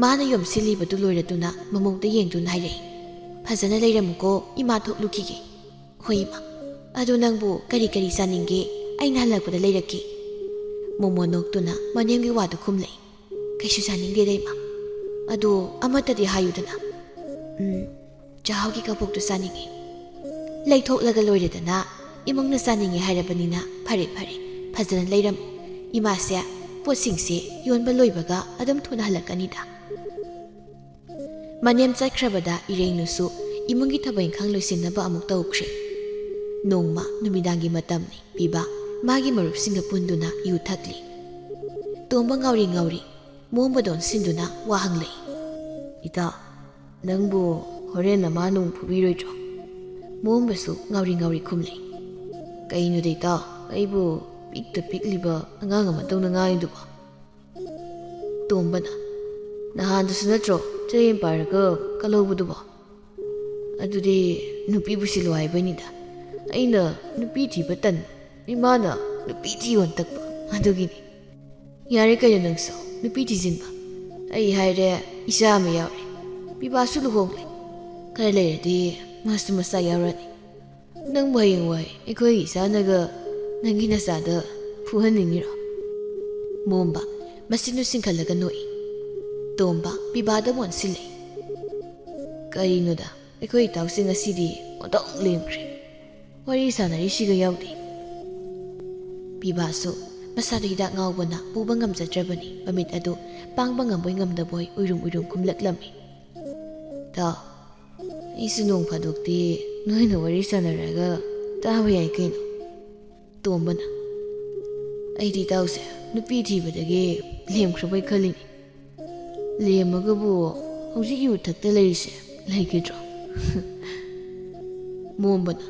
ꯃꯥꯅ ꯌꯣꯝꯁꯤꯜꯂꯤꯕꯗꯨ ꯂꯣꯏꯔꯗꯨꯅ ꯃꯃꯧꯗ ꯌꯦꯡꯗꯨꯅ ꯍꯥꯏꯔꯛꯏ, "ꯐꯖꯅ ꯂꯩꯔꯝꯃꯨꯀꯣ, ꯏꯃꯥ ꯊꯣꯛꯂꯨꯈꯤꯒꯦ"꯫ "ꯍꯣꯏ ꯏꯃꯥ, ꯑꯗꯨ ꯅꯪꯕꯨ ꯀꯔꯤ ꯀꯔꯤ ꯆꯥꯅꯤꯡꯒꯦ? ꯑꯩꯅ ꯍꯜꯂꯛꯄꯗ ꯂꯩꯔꯛꯀꯦ"꯫ ꯃꯣꯃꯣ ꯅꯣꯛꯇꯨꯅ ꯃꯅꯦꯝꯒꯤ ꯋꯥꯗꯨ ꯈꯨꯝꯂꯛꯏ꯫ "ꯀꯩꯁꯨ ꯆꯥꯅꯤꯡꯗꯦꯗ ꯏꯃꯥ꯫ ꯑꯗꯣ ꯑꯃꯠꯇꯗꯤ ꯍꯥꯏꯌꯨꯗꯅ"꯫ "ꯎꯝ, ꯆꯥꯛꯍꯥꯎꯒꯤ ꯀꯕꯣꯛꯇꯨ ꯆꯥꯅꯤꯡꯉꯤ"꯫ "ꯂꯩꯊꯣꯛꯂꯒ ꯂꯣꯏꯔꯦꯗꯅ, ꯏꯃꯨꯡꯅ ꯆꯥꯅꯤꯡꯉꯤ ꯍꯥꯏꯔꯕꯅꯤꯅ꯫ ꯐꯔꯦ ꯐꯔꯦ, ꯐꯖꯅ ꯂꯩꯔꯝꯃꯨ꯫ ꯏꯃꯥꯁꯦ ꯄꯣꯠꯁꯤꯡꯁꯦ ꯌꯣꯟꯕ ꯂꯣꯏꯕꯒ ꯑꯗꯨꯝ ꯊꯨꯅ ꯍꯜꯂꯛꯀꯅꯤꯗ"꯫ ꯃꯅꯦꯝ ꯆꯠꯈ꯭ꯔꯕꯗ ꯏꯔꯦꯡꯅꯨꯁꯨ ꯏꯃꯨꯡꯒꯤ ꯊꯕꯛ ꯏꯪꯈꯥꯡ ꯂꯣꯏꯁꯤꯟꯅꯕ ꯑꯃꯨꯛ ꯇꯧꯈ꯭ꯔꯦ꯫ ꯅꯣꯡꯃ ꯅꯨꯃꯤꯗꯥꯡꯒꯤ ꯃꯇꯝꯅꯤ꯫ ꯄꯤꯕ ꯃꯥꯒꯤ ꯃꯔꯨꯞꯁꯤꯡꯒ ꯄꯨꯟꯗꯨꯅ ꯌꯨ ꯊꯛꯂꯤ꯫ ꯇꯣꯝꯕ ꯉꯥꯎꯔꯤ ꯉꯥꯎꯔꯤ ꯃꯣꯝꯕꯗ ꯑꯣꯟꯁꯤꯟꯗꯨꯅ ꯋꯥ ꯍꯪꯂꯛꯏ꯫ "ꯏꯇꯥꯎ, ꯅꯪꯕꯨ ꯍꯣꯔꯦꯟ ꯅꯃꯥ ꯅꯨꯡ ꯐꯨꯕꯤꯔꯣꯏꯗ꯭ꯔꯣ?" ꯃꯣꯝꯕꯁꯨ ꯉꯥꯎꯔꯤ ꯉꯥꯎꯔꯤ ꯈꯨꯝꯂꯛꯏ꯫ "ꯀꯩꯅꯣꯗ ꯏꯇꯥꯎ, ꯑꯩꯕꯨ ꯄꯤꯛꯇ ꯄꯤꯛꯂꯤꯕ ꯑꯉꯥꯡ ꯑꯃꯗꯧꯅ ꯉꯥꯡꯉꯤꯗꯨꯕꯣ?" ꯇꯣꯝꯕꯅ, "ꯅꯍꯥꯟꯗꯁꯨ ꯅꯠꯇ꯭ꯔꯣ ꯆꯌꯦꯝ ꯄꯥꯏꯔꯒ ꯀꯜꯍꯧꯕꯗꯨꯕꯣ?" "ꯑꯗꯨꯗꯤ ꯅꯨꯄꯤꯕꯨ ꯁꯤꯜꯂꯨ ꯍꯥꯏꯕꯩꯅꯤꯗ꯫ ꯑꯩꯅ ꯅꯨꯄꯤ ꯊꯤꯕ ꯇꯟ, ꯏꯃꯥꯅ ꯅꯨꯄꯤ ꯊꯤꯌꯣꯅ ꯇꯛꯄ, ꯑꯗꯨꯒꯤꯅꯤ"꯫ "ꯌꯥꯔꯦ ꯀꯩꯅꯣ ꯅꯪꯁꯨ ꯅꯨꯄꯤ ꯊꯤꯖꯤꯟꯕ꯫ ꯑꯩ ꯍꯥꯏꯔꯦ, ꯏꯆꯥ ꯑꯃ ꯌꯥꯎꯔꯦ꯫ ꯄꯤꯕꯥꯁꯨ ꯂꯨꯍꯣꯡꯂꯦ꯫ ꯈꯔ ꯂꯩꯔꯗꯤ ꯃꯥꯁꯨ ꯃꯆꯥ ꯌꯥꯎꯔꯅꯤ꯫ ꯅꯪꯕꯨ ꯍꯌꯦꯡꯋꯥꯏ ꯑꯩꯈꯣꯏꯒꯤ ꯏꯆꯥꯅꯒ ꯅꯪꯒꯤ ꯅꯆꯥꯗ ꯐꯨꯍꯟꯅꯤꯡꯉꯤꯔꯣ?" ꯃꯣꯝꯕ ꯃꯆꯤꯟꯗꯨ ꯆꯤꯡꯈꯠꯂꯒ ꯅꯣꯛꯏ꯫ ꯇꯣꯝꯕ ꯄꯤꯕꯥꯗ ꯑꯣꯟꯁꯤꯜꯂꯛꯏ꯫ "ꯀꯔꯤꯅꯣꯗ, ꯑꯩꯈꯣꯏ ꯏꯇꯥꯎꯁꯦ ꯉꯁꯤꯗꯤ ꯑꯣꯟꯊꯣꯛ ꯂꯦꯝꯈ꯭ꯔꯦ꯫ ꯋꯥꯔꯤ ꯁꯥꯟꯅꯔꯤꯁꯤꯒ ꯌꯥꯎꯗꯦ"꯫ ꯄꯤꯕꯥꯁꯨ ꯃꯁꯥꯗ ꯍꯤꯗꯥꯛ ꯉꯥꯎꯕꯅ ꯄꯨꯕ ꯉꯝꯖꯗ꯭ꯔꯕꯅꯤ꯫ ꯃꯃꯤꯠ ꯑꯗꯨ ꯄꯥꯡꯕ ꯉꯝꯕꯣꯏ ꯉꯝꯗꯕꯣꯏ ꯎꯏꯔꯨꯝ ꯎꯏꯔꯨꯝ ꯈꯨꯝꯂꯛꯂꯝꯃꯤ꯫ "ꯏꯇꯥꯎ, ꯑꯩꯁꯨ ꯅꯣꯡ ꯐꯥꯗꯣꯛꯇꯤ ꯅꯣꯏꯅ ꯋꯥꯔꯤ ꯁꯥꯟꯅꯔꯒ ꯇꯥꯕ ꯌꯥꯏ ꯀꯩꯅꯣ"꯫ ꯇꯣꯝꯕꯅ, "ꯑꯩꯗꯤ ꯏꯇꯥꯎꯁꯦ ꯅꯨꯄꯤ ꯊꯤꯕꯗꯒꯤ ꯂꯦꯝꯈ꯭ꯔꯕꯣꯏ ꯈꯜꯂꯤꯅꯤ꯫ ꯂꯦꯝꯃꯒꯕꯨ ꯍꯧꯖꯤꯛ ꯌꯨ ꯊꯛꯇ ꯂꯩꯔꯤꯁꯦ ꯂꯩꯈꯤꯗ꯭ꯔꯣ?" ꯃꯣꯝꯕꯅ,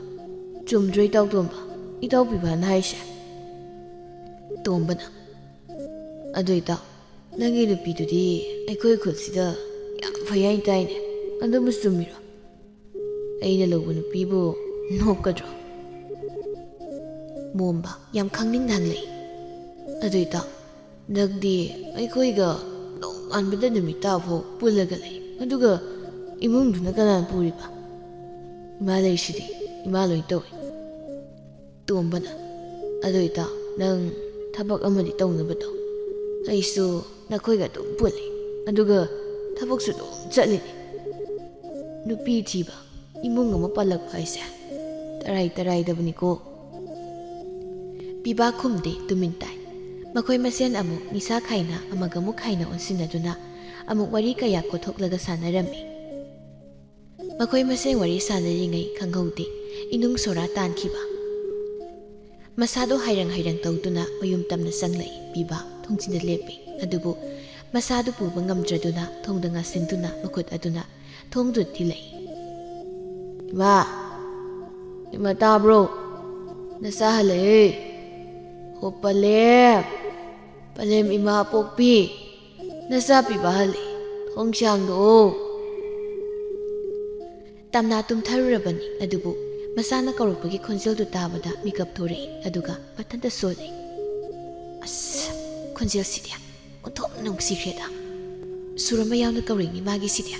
"ꯆꯨꯝꯗ꯭ꯔꯣ ꯏꯇꯥꯎ ꯇꯣꯝꯕ, ꯏꯇꯥꯎ ꯄꯤꯕꯥꯅ ꯍꯥꯏꯁꯦ?" ꯇꯣꯝꯕꯅ, "ꯑꯗꯨ ꯏꯇꯥꯎ, ꯅꯪꯒꯤ ꯅꯨꯄꯤꯗꯨꯗꯤ ꯑꯩꯈꯣꯏ ꯈꯨꯜꯁꯤꯗ ꯌꯥꯝ ꯐꯩ ꯍꯥꯏꯅ ꯇꯥꯏꯅꯦ꯫ ꯑꯗꯨꯕꯨ ꯆꯨꯝꯃꯤꯔꯣ? ꯑꯩꯅ ꯂꯧꯕ ꯅꯨꯄꯤꯕꯨ ꯅꯣꯛꯀꯗ꯭ꯔꯣ? ꯃꯣꯝꯕ ꯌꯥꯝ ꯈꯪꯅꯤꯡꯅ ꯍꯪꯂꯛꯏ꯫ ꯑꯗꯨ ꯏꯇꯥꯎ, ꯅꯪꯗꯤ ꯑꯩꯈꯣꯏꯒ ꯅꯣꯡꯉꯥꯟꯕꯗ ꯅꯨꯃꯤꯠ ꯇꯥꯐꯥꯎ ꯄꯨꯜꯂꯒ ꯂꯩ, ꯑꯗꯨꯒ ꯏꯃꯨꯡꯗꯨꯅ ꯀꯅꯥꯅ ꯄꯨꯔꯤꯕ? ꯏꯃꯥ ꯂꯩꯔꯤꯁꯤꯗꯤ, ꯏꯃꯥ ꯂꯣꯏ ꯇꯧꯏ꯫ ꯇꯣꯝꯕꯅ, ꯑꯗꯨ ꯏꯇꯥꯎ, ꯅꯪ ꯊꯕꯛ ꯑꯃꯗꯤ ꯇꯧꯅꯕ ꯇꯧ꯫ ꯑꯩꯁꯨ ꯅꯈꯣꯏꯒ ꯑꯗꯨꯝ ꯄꯨꯜꯂꯤ, ꯑꯗꯨꯒ ꯊꯕꯛꯁꯨ ꯑꯗꯨꯝ ꯆꯠꯂꯤꯅꯤ꯫ ꯅꯨꯄꯤ ꯊꯤꯕ, ꯏꯃꯨꯡ ꯑꯃ ꯄꯥꯜꯂꯛꯄ ꯍꯥꯏꯁꯦ ꯇꯔꯥꯏ ꯇꯔꯥꯏꯗꯕꯅꯤꯀꯣ꯫ ꯄꯤꯕꯥ ꯈꯨꯝꯗꯦ, ꯇꯨꯃꯤꯟ ꯇꯥꯏ꯫ ꯃꯈꯣꯏ ꯃꯁꯦꯟ ꯑꯃꯨꯛ ꯅꯤꯁꯥ ꯈꯥꯏꯅ, ꯑꯃꯒ ꯑꯃꯨꯛ ꯈꯥꯏꯅ ꯑꯣꯟꯁꯤꯟꯅꯗꯨꯅ ꯑꯃꯨꯛ ꯋꯥꯔꯤ ꯀꯌꯥ ꯀꯣꯠꯊꯣꯛꯂꯒ ꯁꯥꯟꯅꯔꯝꯃꯤ꯫ ꯃꯈꯣꯏ ꯃꯁꯦꯟ ꯋꯥꯔꯤ ꯁꯥꯟꯅꯔꯤꯉꯩ ꯈꯪꯍꯧꯗꯦ, ꯏꯅꯨꯡ ꯁꯣꯔꯥ ꯇꯥꯟꯈꯤꯕ꯫ ꯃꯁꯥꯗꯣ ꯍꯥꯏꯔꯪ ꯍꯥꯏꯔꯪ ꯇꯧꯗꯨꯅ ꯃꯌꯨꯝ ꯇꯝꯅ ꯆꯪꯂꯛꯏ꯫ ꯄꯤꯕꯥ ꯊꯣꯡꯖꯤꯟꯗ ꯂꯦꯞꯄꯤ, ꯑꯗꯨꯕꯨ ꯃꯁꯥꯗꯨ ꯄꯨꯕ ꯉꯝꯗ꯭ꯔꯗꯨꯅ ꯊꯣꯡꯗ ꯉꯥꯁꯤꯟꯗꯨꯅ ꯃꯈꯨꯠ ꯑꯗꯨꯅ ꯊꯣꯡꯗꯨ ꯊꯤꯜꯂꯛꯏ꯫ "ꯏꯃꯥ! ꯏꯃꯥ ꯇꯥꯕ꯭ꯔꯣ? ꯅꯆꯥ ꯍꯜꯂꯛꯑꯦ꯫ ꯍꯣ ꯄꯂꯦꯝ! ꯄꯂꯦꯝ ꯏꯃꯥ ꯄꯣꯛꯄꯤ! ꯅꯆꯥ ꯄꯤꯕꯥ ꯍꯜꯂꯛꯑꯦ꯫ ꯊꯣꯡ ꯁꯥꯡꯗꯣꯛꯑꯣ!" ꯇꯝꯅꯥ ꯇꯨꯝꯊꯔꯨꯔꯕꯅꯤ, ꯑꯗꯨꯕꯨ ꯃꯁꯥꯅ ꯀꯧꯔꯛꯄꯒꯤ ꯈꯣꯟꯖꯦꯜꯗꯨ ꯇꯥꯕꯗ ꯃꯤꯀꯞ ꯊꯣꯔꯛꯏ, ꯑꯗꯨꯒ ꯃꯊꯟꯇ ꯁꯣꯜꯂꯤ꯫ ꯑꯁ, ꯈꯣꯟꯖꯦꯜꯁꯤꯗꯤ ꯑꯣꯟꯊꯣꯛꯅ ꯅꯨꯡꯁꯤꯈ꯭ꯔꯦꯗ꯫ ꯁꯨꯔ ꯑꯃ ꯌꯥꯎꯅ ꯀꯧꯔꯛꯏꯅꯤ ꯃꯥꯒꯤꯁꯤꯗꯤ꯫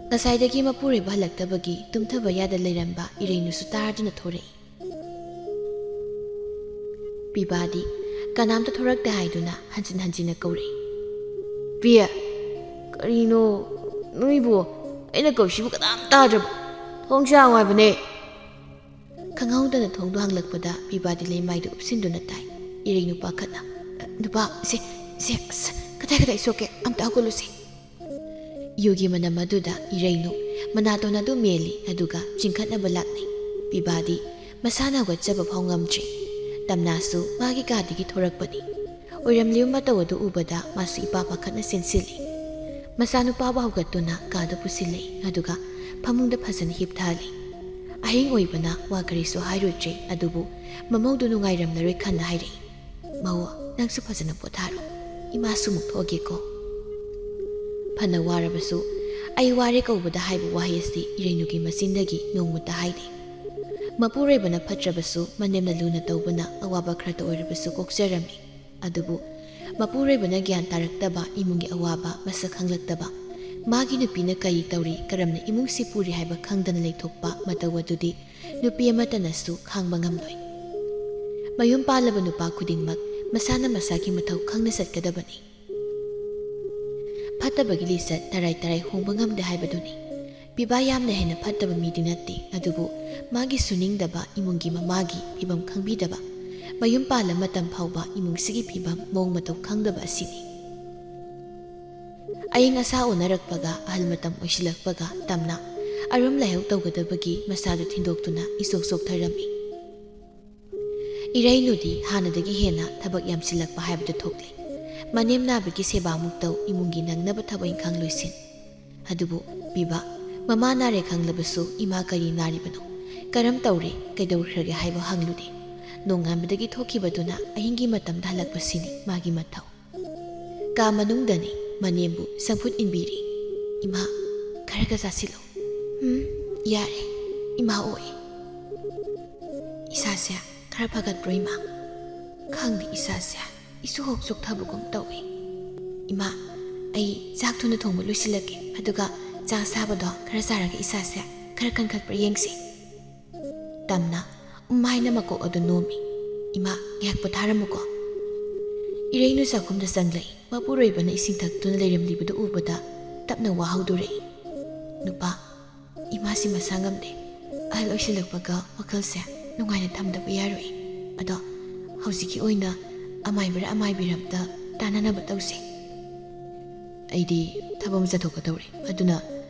ꯉꯁꯥꯏꯗꯒꯤ ꯃꯄꯨꯔꯣꯏꯕ ꯍꯜꯂꯛꯇꯕꯒꯤ ꯇꯨꯝꯊꯕ ꯌꯥꯗ ꯂꯩꯔꯝꯕ ꯏꯔꯩꯅꯨꯁꯨ ꯇꯥꯔꯗꯨꯅ ꯊꯣꯔꯛꯏ꯫ ꯄꯤꯕꯥꯗꯤ ꯀꯅꯥꯝꯇ ꯊꯣꯔꯛꯇꯦ ꯍꯥꯏꯗꯨꯅ ꯍꯟꯖꯤꯟ ꯍꯟꯖꯤꯟꯅ ꯀꯧꯔꯛꯏ꯫ "ꯄꯤꯌꯦ, ꯀꯔꯤꯅꯣ ꯅꯣꯏꯕꯨ? ꯑꯩꯅ ꯀꯧꯔꯤꯁꯤꯕꯨ ꯀꯅꯥꯝ ꯇꯥꯗ꯭ꯔꯕꯣ? ꯊꯣꯡ ꯁꯥꯡꯉꯨ ꯍꯥꯏꯕꯅꯦ!" ꯈꯪꯍꯧꯗꯅ ꯊꯣꯡꯗꯣ ꯍꯥꯡꯂꯛꯄꯗ ꯄꯤꯕꯥꯗꯤ ꯂꯩꯃꯥꯏꯗꯨ ꯎꯞꯁꯤꯟꯗꯨꯅ ꯇꯥꯏ꯫ ꯏꯔꯩ ꯅꯨꯄꯥ ꯈꯠꯅ, "ꯅꯨꯄꯥ, ꯁꯦ, ꯁꯦ, ꯑꯁ, ꯀꯗꯥꯏ ꯀꯗꯥꯏ ꯁꯣꯛꯀꯦ? ꯑꯝꯇ ꯍꯧꯒꯠꯂꯨꯁꯦ!" ꯌꯨꯒꯤ ꯃꯅꯝ ꯑꯗꯨꯗ ꯏꯔꯩꯅꯨ ꯃꯅꯥꯇꯣꯟ ꯑꯗꯨ ꯃꯦꯜꯂꯤ, ꯑꯗꯨꯒ ꯆꯤꯡꯈꯠꯅꯕ ꯂꯥꯛꯅꯩ꯫ ꯄꯤꯕꯥꯗꯤ ꯃꯁꯥꯅ ꯍꯧꯒꯠꯆꯕ ꯐꯥꯎ ꯉꯝꯗ꯭ꯔꯤ꯫ ꯇꯝꯅꯥꯁꯨ ꯃꯥꯒꯤ ꯀꯥꯗꯒꯤ ꯊꯣꯔꯛꯄꯅꯤ꯫ ꯑꯣꯏꯔꯝꯂꯤꯕ ꯃꯇꯧ ꯑꯗꯨ ꯎꯕꯗ ꯃꯥꯁꯨ ꯏꯄꯥ ꯄꯥꯈꯠꯅ ꯆꯦꯟꯁꯤꯜꯂꯤ꯫ ꯃꯆꯥꯅꯨꯄꯥꯕꯨ ꯍꯧꯒꯠꯇꯨꯅ ꯀꯥꯗ ꯄꯨꯁꯤꯜꯂꯛꯏ, ꯑꯗꯨꯒ ꯐꯃꯨꯡꯗ ꯐꯖꯅ ꯍꯤꯞꯊꯍꯜꯂꯤ꯫ ꯑꯍꯤꯡ ꯑꯣꯏꯕꯅ ꯋꯥ ꯀꯔꯤꯁꯨ ꯍꯥꯏꯔꯨꯗ꯭ꯔꯦ, ꯑꯗꯨꯕꯨ ꯃꯃꯧꯗꯨ ꯅꯨꯡꯉꯥꯏꯔꯝꯂꯔꯣꯏ ꯈꯟꯅ ꯍꯥꯏꯔꯛꯏ꯫ "ꯃꯧ, ꯅꯪꯁꯨ ꯐꯖꯅ ꯄꯣꯊꯥꯔꯣ꯫ ꯏꯃꯥꯁꯨ ꯑꯃꯨꯛ ꯊꯣꯛꯑꯒꯦꯀꯣ꯫" ꯐꯅ ꯋꯥꯔꯕꯁꯨ "ꯑꯩ ꯋꯥꯔꯦ" ꯀꯧꯕꯗ ꯍꯥꯏꯕ ꯋꯥꯍꯩ ꯑꯁꯤ ꯏꯔꯩꯅꯨꯒꯤ ꯃꯆꯤꯟꯗꯒꯤ ꯅꯣꯡꯃꯇ ꯍꯥꯏꯗꯦ꯫ ꯃꯄꯨꯔꯣꯏꯕꯅ ꯐꯠꯇ꯭ꯔꯕꯁꯨ ꯃꯅꯦꯝꯅ ꯂꯨꯅ ꯇꯧꯕꯅ ꯑꯋꯥꯕ ꯈꯔꯇ ꯑꯣꯏꯔꯕꯁꯨ ꯀꯣꯛꯆꯔꯝꯃꯤ꯫ ꯑꯗꯨꯕꯨ ꯃꯄꯨꯔꯣꯏꯕꯅ ꯒ꯭ꯌꯥꯟ ꯇꯥꯔꯛꯇꯕ, ꯏꯃꯨꯡꯒꯤ ꯑꯋꯥꯕ ꯃꯁꯛ ꯈꯪꯂꯛꯇꯕ, ꯃꯥꯒꯤ ꯅꯨꯄꯤꯅ ꯀꯔꯤ ꯇꯧꯔꯤ, ꯀꯔꯝꯅ ꯏꯃꯨꯡꯁꯤ ꯄꯨꯔꯤ ꯍꯥꯏꯕ ꯈꯪꯗꯅ ꯂꯩꯊꯣꯛꯄ ꯃꯇꯧ ꯑꯗꯨꯗꯤ ꯅꯨꯄꯤ ꯑꯃꯠꯇꯅꯁꯨ ꯈꯥꯡꯕ ꯉꯝꯂꯣꯏ꯫ ꯃꯌꯨꯝ ꯄꯥꯜꯂꯕ ꯅꯨꯄꯥ ꯈꯨꯗꯤꯡꯃꯛ ꯃꯁꯥꯅ ꯃꯁꯥꯒꯤ ꯃꯊꯧ ꯈꯪꯅ ꯆꯠꯀꯗꯕꯅꯤ꯫ ꯐꯠꯇꯕꯒꯤ ꯂꯤꯆꯠ ꯇꯔꯥꯏ ꯇꯔꯥꯏ ꯍꯣꯡꯕ ꯉꯝꯗꯦ ꯍꯥꯏꯕꯗꯨꯅꯤ꯫ ꯄꯤꯕꯥ ꯌꯥꯝꯅ ꯍꯦꯟꯅ ꯐꯠꯇꯕ ꯃꯤꯗꯤ ꯅꯠꯇꯦ, ꯑꯗꯨꯕꯨ ꯃꯥꯒꯤ ꯁꯨꯅꯤꯡꯗꯕ, ꯏꯃꯨꯡꯒꯤ ꯃꯃꯥꯒꯤ ꯐꯤꯕꯝ ꯈꯪꯕꯤꯗꯕ, ꯃꯌꯨꯝ ꯄꯥꯜꯂ ꯃꯇꯝ ꯐꯥꯎꯕ ꯏꯃꯨꯡꯁꯤꯒꯤ ꯐꯤꯕꯝ ꯃꯑꯣꯡ ꯃꯇꯧ ꯈꯪꯗꯕ ꯑꯁꯤꯅꯤ꯫ ꯑꯏꯪ ꯑꯁꯥ ꯑꯣꯟꯅꯔꯛꯄꯒ ꯑꯍꯜ ꯃꯇꯝ ꯑꯣꯏꯁꯤꯜꯂꯛꯄꯒ ꯇꯝꯅ ꯑꯔꯨꯝ ꯂꯥꯏꯍꯧ ꯇꯧꯒꯗꯕꯒꯤ ꯃꯁꯥꯗꯨ ꯊꯤꯟꯗꯣꯛꯇꯨꯅ ꯏꯆꯣꯛ ꯆꯣꯛꯊꯔꯝꯃꯤ꯫ ꯏꯔꯩꯅꯨꯗꯤ ꯍꯥꯟꯅꯗꯒꯤ ꯍꯦꯟꯅ ꯊꯕꯛ ꯌꯥꯝꯁꯤꯜꯂꯛꯄ ꯍꯥꯏꯕꯗꯨ ꯊꯣꯛꯂꯦ꯫ ꯃꯅꯦꯝ ꯅꯥꯕꯒꯤ ꯁꯦꯕꯥꯃꯨꯛ ꯇꯧ, ꯏꯃꯨꯡꯒꯤ ꯅꯪꯅꯕ ꯊꯕꯛ ꯏꯪꯈꯥꯡ ꯂꯣꯏꯁꯤꯟ꯫ ꯑꯗꯨꯕꯨ ꯄꯤꯕ, ꯃꯃꯥ ꯅꯥꯔꯦ ꯈꯪꯂꯕꯁꯨ ꯏꯃꯥ ꯀꯔꯤ ꯅꯥꯔꯤꯕꯅꯣ, ꯀꯔꯝ ꯇꯧꯔꯦ, ꯀꯩꯗꯧꯈ꯭ꯔꯒꯦ ꯍꯥꯏꯕ ꯍꯪꯂꯨꯗꯦ꯫ ꯅꯣꯡꯉꯥꯟꯕꯗꯒꯤ ꯊꯣꯛꯈꯤꯕꯗꯨꯅ ꯑꯍꯤꯡꯒꯤ ꯃꯇꯝꯗ ꯍꯜꯂꯛꯄꯁꯤꯅꯤ ꯃꯥꯒꯤ ꯃꯊꯧ꯫ ꯀꯥ ꯃꯅꯨꯡꯗꯅꯤ꯫ ꯃꯅꯦꯝꯕꯨ ꯆꯝꯐꯨꯠ ꯏꯟꯕꯤꯔꯤ꯫ "ꯏꯃꯥ, ꯈꯔꯒ ꯆꯥꯁꯤꯜꯂꯨ꯫" "ꯎꯝ, ꯌꯥꯔꯦ, ꯏꯃꯥ ꯑꯣꯛꯑꯦ꯫" "ꯏꯁꯥꯁꯦ ꯈꯔ ꯐꯒꯠꯄ꯭ꯔꯣ, ꯏꯃꯥ?" "ꯈꯪꯗꯦ, ꯏꯁꯥꯁꯦ ꯏꯁꯨ ꯍꯣꯛ ꯆꯣꯛꯊꯕꯒꯨꯝ ꯇꯧꯏ꯫" "ꯏꯃꯥ, ꯑꯩ ꯆꯥꯛ ꯊꯨꯅ ꯊꯣꯡꯕ ꯂꯣꯏꯁꯤꯜꯂꯒꯦ, ꯑꯗꯨꯒ ꯆꯥ ꯑꯁꯥꯕꯗꯣ ꯈꯔ ꯆꯥꯔꯒ ꯏꯁꯥꯁꯦ ꯈꯔ ꯀꯟꯈꯠꯄ꯭ꯔꯥ ꯌꯦꯡꯁꯤ꯫" ꯇꯝꯅ ꯎꯝ ꯍꯥꯏꯅ ꯃꯀꯣꯛ ꯑꯗꯨ ꯅꯣꯝꯃꯤ꯫ "ꯏꯃꯥ, ꯉꯥꯏꯍꯥꯛ ꯄꯣꯊꯥꯔꯝꯃꯨꯀꯣ꯫" ꯏꯔꯩꯅꯨ ꯆꯥꯛꯈꯨꯝꯗ ꯆꯪꯂꯛꯏ꯫ ꯃꯄꯨꯔꯣꯏꯕꯅ ꯏꯁꯤꯡ ꯊꯛꯇꯨꯅ ꯂꯩꯔꯝꯂꯤꯕꯗꯨ ꯎꯕꯗ ꯇꯞꯅ ꯋꯥ ꯍꯧꯗꯣꯔꯛꯏ꯫ "ꯅꯨꯄꯥ, ꯏꯃꯥꯁꯤ ꯃꯁꯥ ꯉꯝꯗꯦ꯫ ꯑꯍꯜ ꯑꯣꯏꯁꯤꯜꯂꯛꯄꯒ ꯋꯥꯈꯜꯁꯦ ꯅꯨꯡꯉꯥꯏꯅ ꯊꯝꯗꯕ ꯌꯥꯔꯣꯏ꯫ ꯑꯗꯣ ꯍꯧꯖꯤꯛꯀꯤ ꯑꯣꯏꯅ ꯑꯃꯥꯏꯕꯔ ꯑꯃꯥꯏꯕꯤꯔ ꯑꯝꯇ ꯇꯥꯟꯅꯅꯕ ꯇꯧꯁꯦ꯫" "ꯑꯩꯗꯤ ꯊꯕꯛ ꯑꯃ ꯆꯠꯊꯣꯛꯀꯗꯧꯔꯦ, ꯑꯗꯨꯅ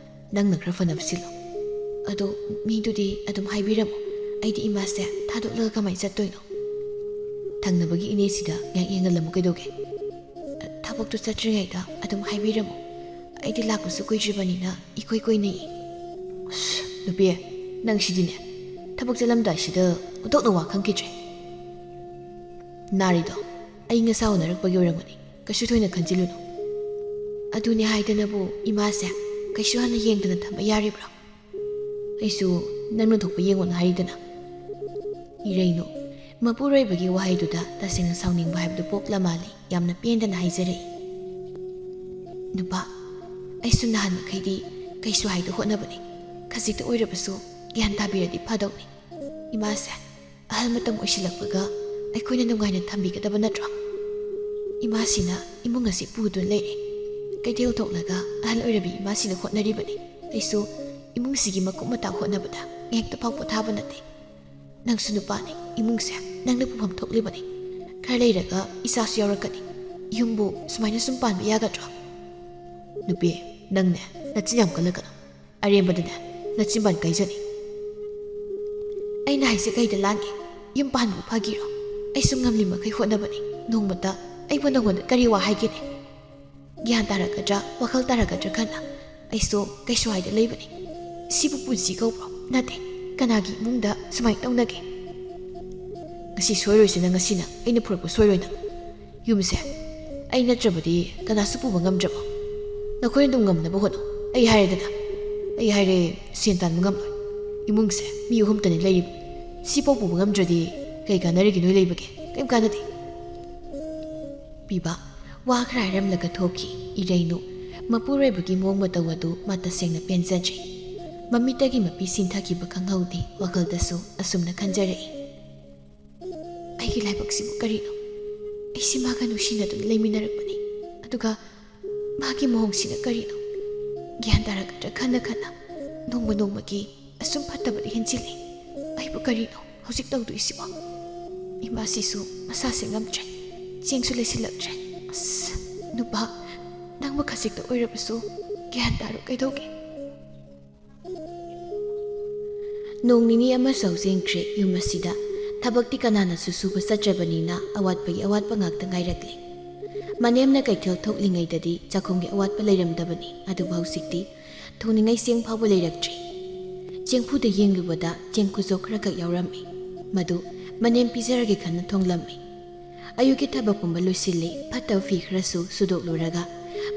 ꯅꯪꯅ ꯈꯔ ꯐꯅꯕ ꯁꯤꯜꯂꯣ꯫" "ꯑꯗꯣ ꯃꯤꯗꯨꯗꯤ ꯑꯗꯨꯝ ꯍꯥꯏꯕꯤꯔꯝꯃꯣ, ꯑꯩꯗꯤ ꯏꯃꯥꯁꯦ ꯊꯥꯗꯣꯛꯂꯒ ꯀꯃꯥꯏꯅ ꯆꯠꯇꯣꯏꯅꯣ?" "ꯊꯪꯅꯕꯒꯤ ꯏꯅꯦꯁꯤꯗ ꯉꯥꯏꯍꯥꯛ ꯌꯦꯡꯍꯜꯂꯝꯃꯨ ꯀꯩꯗꯧꯒꯦ?" "ꯊꯕꯛꯇꯨ ꯆꯠꯇ꯭ꯔꯤꯉꯩꯗ ꯑꯗꯨꯝ ꯍꯥꯏꯕꯤꯔꯝꯃꯣ, ꯑꯩꯗꯤ ꯂꯥꯛꯄꯁꯨ ꯀꯨꯏꯗ꯭ꯔꯤꯕꯅꯤꯅ ꯏꯀꯣꯏ ꯀꯣꯏꯅꯩꯌꯦ꯫" "ꯑꯁ, ꯅꯨꯄꯤ, ꯅꯪ ꯁꯤꯗꯤꯅꯦ, ꯊꯕꯛ ꯆꯠꯂꯝꯗꯥꯏꯁꯤꯗ ꯑꯣꯟꯊꯣꯛꯅ ꯋꯥ ꯈꯪꯈꯤꯗ꯭ꯔꯦ꯫" "ꯅꯥꯔꯤꯗꯣ ꯑꯏꯪ ꯑꯁꯥ ꯑꯣꯟꯅꯔꯛꯄꯒꯤ ꯑꯣꯏꯔꯝꯒꯅꯤ, ꯀꯩꯁꯨ ꯊꯣꯏꯅ ꯈꯟꯖꯤꯜꯂꯨꯅꯨ꯫" "ꯑꯗꯨꯅꯦ ꯍꯥꯏꯗꯅꯕꯨ ꯏꯃꯥꯁꯦ ꯀꯩꯁꯨ ꯍꯟꯅ ꯌꯦꯡꯗꯅ ꯊꯝꯕ ꯌꯥꯔꯤꯕ꯭ꯔꯣ? ꯑꯩꯁꯨ ꯅꯪꯅ ꯊꯣꯛꯄ ꯌꯦꯡꯉꯣꯅ ꯍꯥꯏꯔꯤꯗꯅ꯫ ꯏꯔꯩꯅꯨ, ꯃꯄꯨꯔꯣꯏꯕꯒꯤ ꯋꯥꯍꯩꯗꯨꯗ ꯇꯁꯦꯡꯅ ꯁꯥꯎꯅꯤꯡꯕ ꯍꯥꯏꯕꯗꯨ ꯄꯣꯛꯂ ꯃꯥꯜꯂꯦ꯫ ꯌꯥꯝꯅ ꯄꯦꯟꯗꯅ ꯍꯥꯏꯖꯔꯛꯏ꯫ ꯅꯨꯄꯥ, ꯑꯩꯁꯨ ꯅꯍꯥꯟ ꯃꯈꯩꯗꯤ ꯀꯩꯁꯨ ꯍꯥꯏꯗ ꯍꯣꯠꯅꯕꯅꯤ꯫ ꯈꯖꯤꯛꯇ ꯑꯣꯏꯔꯕꯁꯨ ꯒ꯭ꯌꯥꯟ ꯇꯥꯕꯤꯔꯗꯤ ꯐꯗꯧꯅꯤ꯫ ꯏꯃꯥꯁꯦ ꯑꯍꯜ ꯃꯇꯝ ꯑꯣꯏꯁꯤꯜꯂꯛꯄꯒ ꯑꯩꯈꯣꯏꯅ ꯅꯨꯡꯉꯥꯏꯅ ꯊꯝꯕꯤꯒꯗꯕ ꯅꯠꯇ꯭ꯔꯣ? ꯏꯃꯥꯁꯤꯅ ꯏꯃꯨꯡ ꯑꯁꯤ ꯄꯨꯗꯨꯅ ꯂꯩꯔꯦ꯫ ꯀꯩꯊꯦꯜ ꯊꯣꯛꯂꯒ ꯑꯍꯜ ꯑꯣꯏꯔꯕꯤ ꯏꯃꯥꯁꯤꯅ ꯍꯣꯠꯅꯔꯤꯕꯅꯤ꯫ ꯑꯩꯁꯨ ꯏꯃꯨꯡꯁꯤꯒꯤ ꯃꯀꯨꯞ ꯃꯇꯥ ꯍꯣꯠꯅꯕꯗ ꯉꯥꯏꯍꯥꯛꯇ ꯐꯥꯎ ꯄꯣꯊꯥꯕ ꯅꯠꯇꯦ꯫ ꯅꯪꯁꯨ ꯅꯨꯄꯥꯅꯤ, ꯏꯃꯨꯡꯁꯦ ꯅꯪꯅ ꯄꯨꯐꯝ ꯊꯣꯛꯂꯤꯕꯅꯤ꯫ ꯈꯔ ꯂꯩꯔꯒ ꯏꯆꯥꯁꯨ ꯌꯥꯎꯔꯛꯀꯅꯤ꯫ ꯌꯨꯝꯕꯨ ꯁꯨꯃꯥꯏꯅ ꯁꯨꯝ ꯄꯥꯟꯕ ꯌꯥꯒꯗ꯭ꯔꯣ? ꯅꯨꯄꯤ, ꯅꯪꯅꯦ ꯅꯆꯤꯟ ꯌꯥꯝ ꯀꯜꯂꯛꯀꯅꯨ꯫ ꯑꯔꯦꯝꯕꯗꯅꯦ ꯅꯆꯤꯟꯕꯥꯟ ꯀꯥꯏꯖꯅꯤ꯫ ꯑꯩꯅ ꯍꯥꯏꯁꯦ ꯀꯩꯗ ꯂꯥꯟꯒꯦ? ꯌꯨꯝ ꯄꯥꯟꯕꯕꯨ ꯐꯥꯒꯤꯔꯣ? ꯑꯩꯁꯨ ꯉꯝꯂꯤ ꯃꯈꯩ ꯍꯣꯠꯅꯕꯅꯤ꯫ ꯅꯣꯡꯃꯇ ꯑꯩꯕꯨ ꯅꯪꯉꯣꯟꯗ ꯀꯔꯤ ꯋꯥ ꯍꯥꯏꯒꯦꯅꯦ? ꯒ꯭ꯌꯥꯟ ꯇꯥꯔꯛꯀꯗ꯭ꯔꯥ, ꯋꯥꯈꯜ ꯇꯥꯔꯛꯀꯗ꯭ꯔꯥ ꯈꯟꯅ ꯑꯩꯁꯨ ꯀꯩꯁꯨ ꯍꯥꯏꯗ ꯂꯩꯕꯅꯤ꯫ ꯁꯤꯕꯨ ꯄꯨꯟꯁꯤ ꯀꯧꯕ꯭ꯔꯣ? ꯅꯠꯇꯦ꯫ ꯀꯅꯥꯒꯤ ꯏꯃꯨꯡꯗ ꯁꯨꯃꯥꯏꯅ ꯇꯧꯅꯒꯦ? ꯉꯁꯤ ꯁꯣꯏꯔꯣꯏꯁꯤꯅ ꯉꯁꯤꯅ ꯑꯩꯅ ꯄꯨꯔꯛꯄ ꯁꯣꯏꯔꯣꯏꯅ꯫ ꯌꯨꯝꯁꯦ ꯑꯩ ꯅꯠꯇ꯭ꯔꯕꯗꯤ ꯀꯅꯥꯁꯨ ꯄꯨꯕ ꯉꯝꯗ꯭ꯔꯕꯣ? ꯅꯈꯣꯏꯅ ꯑꯗꯨꯝ ꯉꯝꯅꯕ ꯍꯣꯠꯅꯧ꯫ ꯑꯩ ꯍꯥꯏꯔꯦꯗꯅ, ꯑꯩ ꯍꯥꯏꯔꯦ, ꯁꯦꯟ ꯇꯥꯟꯕ ꯉꯝꯂꯣꯏ꯫ ꯏꯃꯨꯡꯁꯦ ꯃꯤ ꯑꯍꯨꯝꯇꯅꯤ ꯂꯩꯔꯤꯕ꯫ ꯁꯤꯐꯥꯎ ꯄꯨꯕ ꯉꯝꯗ꯭ꯔꯗꯤ ꯀꯩ ꯀꯥꯟꯅꯔꯤꯒꯦ ꯅꯣꯏ ꯂꯩꯕꯒꯦ? ꯀꯩꯝ ꯀꯥꯟꯅꯗꯦ꯫ ꯄꯤꯕ ꯋꯥ ꯈꯔ ꯍꯥꯏꯔꯝꯂꯒ ꯊꯣꯛꯈꯤ ꯏꯔꯩꯅꯨ꯫ ꯃꯄꯨꯔꯣꯏꯕꯒꯤ ꯃꯑꯣꯡ ꯃꯇꯧ ꯑꯗꯨ ꯃꯥ ꯇꯁꯦꯡꯅ ꯄꯦꯟꯖꯗ꯭ꯔꯦ꯫ ꯃꯃꯤꯠꯇꯒꯤ ꯃꯄꯤ ꯁꯤꯟꯊꯈꯤꯕ ꯈꯪꯍꯧꯗꯦ꯫ ꯋꯥꯈꯜꯗꯁꯨ ꯑꯁꯨꯝꯅ ꯈꯟꯖꯔꯛꯏ꯫ ꯑꯩꯒꯤ ꯂꯥꯏꯕꯛꯁꯤꯕꯨ ꯀꯔꯤꯅꯣ? ꯑꯩꯁꯤ ꯃꯥꯒ ꯅꯨꯡꯁꯤꯅꯗꯨꯅ ꯂꯩꯃꯤꯟꯅꯔꯛꯄꯅꯤ꯫ ꯑꯗꯨꯒ ꯃꯥꯒꯤ ꯃꯑꯣꯡꯁꯤꯅ ꯀꯔꯤꯅꯣ? ꯒ꯭ꯌꯥꯟ ꯇꯥꯔꯛꯀꯗ꯭ꯔꯥ ꯈꯟꯅ ꯈꯟꯅ ꯅꯣꯡꯃ ꯅꯣꯡꯃꯒꯤ ꯑꯁꯨꯝ ꯐꯠꯇꯕꯗꯤ ꯍꯦꯟꯖꯤꯜꯂꯤ꯫ ꯑꯩꯕꯨ ꯀꯔꯤꯅꯣ ꯍꯧꯖꯤꯛ ꯇꯧꯗꯣꯏꯁꯤꯕꯣ? ꯏꯃꯥꯁꯤꯁꯨ ꯃꯁꯥꯁꯦ ꯉꯝꯗ꯭ꯔꯦ, ꯆꯦꯡꯁꯨ ꯂꯩꯁꯤꯜꯂꯛꯇ꯭ꯔꯦ꯫ ꯑꯁ, ꯅꯨꯄꯥ, ꯅꯪꯕꯨ ꯈꯖꯤꯛꯇ ꯑꯣꯏꯔꯕꯁꯨ ꯒ꯭ꯌꯥꯟ ꯇꯥꯔꯣ, ꯀꯩꯗꯧꯒꯦ? ꯅꯣꯡ ꯅꯤꯅꯤ ꯑꯃꯁꯨ ꯍꯧꯖꯤꯟꯈ꯭ꯔꯦ ꯌꯨꯝ ꯑꯁꯤꯗ꯫ ꯊꯕꯛꯇꯤ ꯀꯅꯥꯅꯁꯨ ꯁꯨꯕ ꯆꯠꯇ꯭ꯔꯕꯅꯤꯅ ꯑꯋꯥꯠꯄꯒꯤ ꯑꯋꯥꯠꯄ ꯉꯥꯛꯇ ꯉꯥꯏꯔꯛꯂꯦ꯫ ꯃꯅꯦꯝꯅ ꯀꯩꯊꯦꯜ ꯊꯣꯛꯂꯤꯉꯩꯗꯗꯤ ꯆꯥꯛꯈꯨꯝꯒꯤ ꯑꯋꯥꯠꯄ ꯂꯩꯔꯝꯗꯕꯅꯤ, ꯑꯗꯨꯕꯨ ꯍꯧꯖꯤꯛꯇꯤ ꯊꯣꯡꯅꯤꯡꯉꯥꯏ ꯆꯦꯡ ꯐꯥꯎꯕ ꯂꯩꯔꯛꯇ꯭ꯔꯦ꯫ ꯆꯦꯡꯐꯨꯗ ꯌꯦꯡꯂꯨꯕꯗ ꯆꯦꯡ ꯈꯨꯖꯣꯛ ꯈꯔꯈꯛ ꯌꯥꯎꯔꯝꯃꯤ꯫ ꯃꯗꯨ ꯃꯅꯦꯝ ꯄꯤꯖꯔꯒꯦ ꯈꯟꯅ ꯊꯣꯡꯂꯝꯃꯤ꯫ ꯑꯌꯨꯛꯀꯤ ꯊꯕꯛ ꯄꯨꯝꯕ ꯂꯣꯏꯁꯤꯜꯂꯤ꯫ ꯐꯠꯇꯕ ꯐꯤ ꯈꯔꯁꯨ ꯁꯨꯗꯣꯛꯂꯨꯔꯒ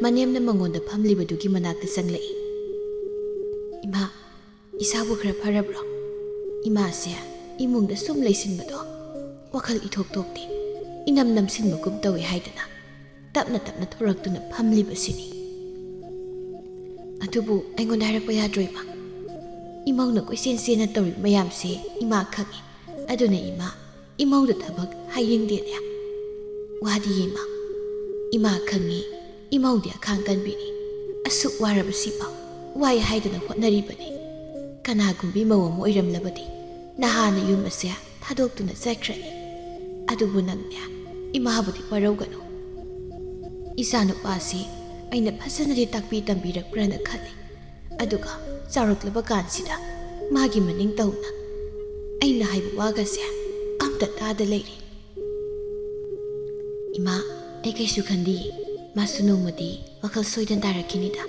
ꯃꯅꯦꯝꯅ ꯃꯉꯣꯟꯗ ꯐꯝꯂꯤꯕꯗꯨꯒꯤ ꯃꯅꯥꯛꯇ ꯆꯪꯂꯛꯏ꯫ "ꯏꯃꯥ, ꯏꯁꯥꯕꯨ ꯈꯔ ꯐꯔꯕ꯭ꯔꯣ? ꯏꯃꯥꯁꯦ ꯏꯃꯨꯡꯗ ꯁꯨꯝ ꯂꯩꯁꯤꯟꯕꯗꯣ ꯋꯥꯈꯜ ꯏꯊꯣꯛ ꯊꯣꯛꯇꯦ, ꯏꯅꯝ ꯅꯝꯁꯤꯟꯕꯒꯨꯝ ꯇꯧꯏ" ꯍꯥꯏꯗꯅ ꯇꯞꯅ ꯇꯞꯅ ꯊꯣꯔꯛꯇꯨꯅ ꯐꯝꯂꯤꯕꯁꯤꯅꯤ꯫ "ꯑꯗꯨꯕꯨ ꯑꯩꯉꯣꯟꯗ ꯍꯥꯏꯔꯛꯄ ꯌꯥꯗ꯭ꯔꯣ, ꯏꯃꯥ? ꯏꯃꯧꯅ ꯀꯣꯏꯆꯦꯟ ꯆꯦꯟꯅ ꯇꯧꯔꯤꯕ ꯃꯌꯥꯝꯁꯦ ꯏꯃꯥ ꯈꯪꯉꯤ꯫ ꯑꯗꯨꯅ ꯏꯃꯥ, ꯏꯃꯧꯗ ꯊꯕꯛ ꯍꯥꯏꯅꯤꯡꯗꯦꯅꯦ꯫ ꯋꯥꯗꯤ ꯏꯃꯥ, ꯏꯃꯥ ꯈꯪꯉꯤ, ꯏꯃꯧꯗꯤ ꯑꯈꯥꯡ ꯀꯟꯕꯤꯅꯤ꯫ ꯑꯁꯨꯛ ꯋꯥꯔꯕꯁꯤꯐꯥꯎ ꯋꯥꯏ ꯍꯥꯏꯗꯅ ꯍꯣꯠꯅꯔꯤꯕꯅꯤ꯫ ꯀꯅꯥꯒꯨꯝꯕꯤ ꯃꯧ ꯑꯃ ꯑꯣꯏꯔꯝꯂꯕꯗꯤ ꯅꯍꯥꯟꯅ ꯌꯨꯝ ꯑꯁꯦ ꯊꯥꯗꯣꯛꯇꯨꯅ ꯆꯠꯈ꯭ꯔꯅꯤ꯫ ꯑꯗꯨꯕꯨ ꯅꯪꯅꯦ, ꯏꯃꯥꯕꯨꯗꯤ ꯋꯥꯔꯧꯒꯅꯨ꯫ ꯏꯆꯥꯅꯨꯄꯥꯁꯤ ꯑꯩꯅ ꯐꯖꯅꯗꯤ ꯇꯥꯛꯄꯤ ꯇꯝꯕꯤꯔꯛꯄ꯭ꯔꯅ ꯈꯜꯂꯤ꯫ ꯑꯗꯨꯒ ꯆꯥꯎꯔꯛꯂꯕ ꯀꯥꯟꯁꯤꯗ ꯃꯥꯒꯤ ꯃꯅꯤꯡ ꯇꯧꯅ ꯑꯩꯅ ꯍꯥꯏꯕ ꯋꯥꯒꯁꯦ ꯑꯝꯇ ꯇꯥꯗ ꯂꯩꯔꯦ꯫ ꯏꯃꯥ, ꯑꯩ ꯀꯩꯁꯨ ꯈꯟꯗꯤꯌꯦ꯫ ꯃꯥꯁꯨ ꯅꯣꯡꯃꯗꯤ ꯋꯥꯈꯜ ꯁꯣꯏꯗꯅ ꯇꯥꯔꯛꯈꯤꯅꯤꯗ꯫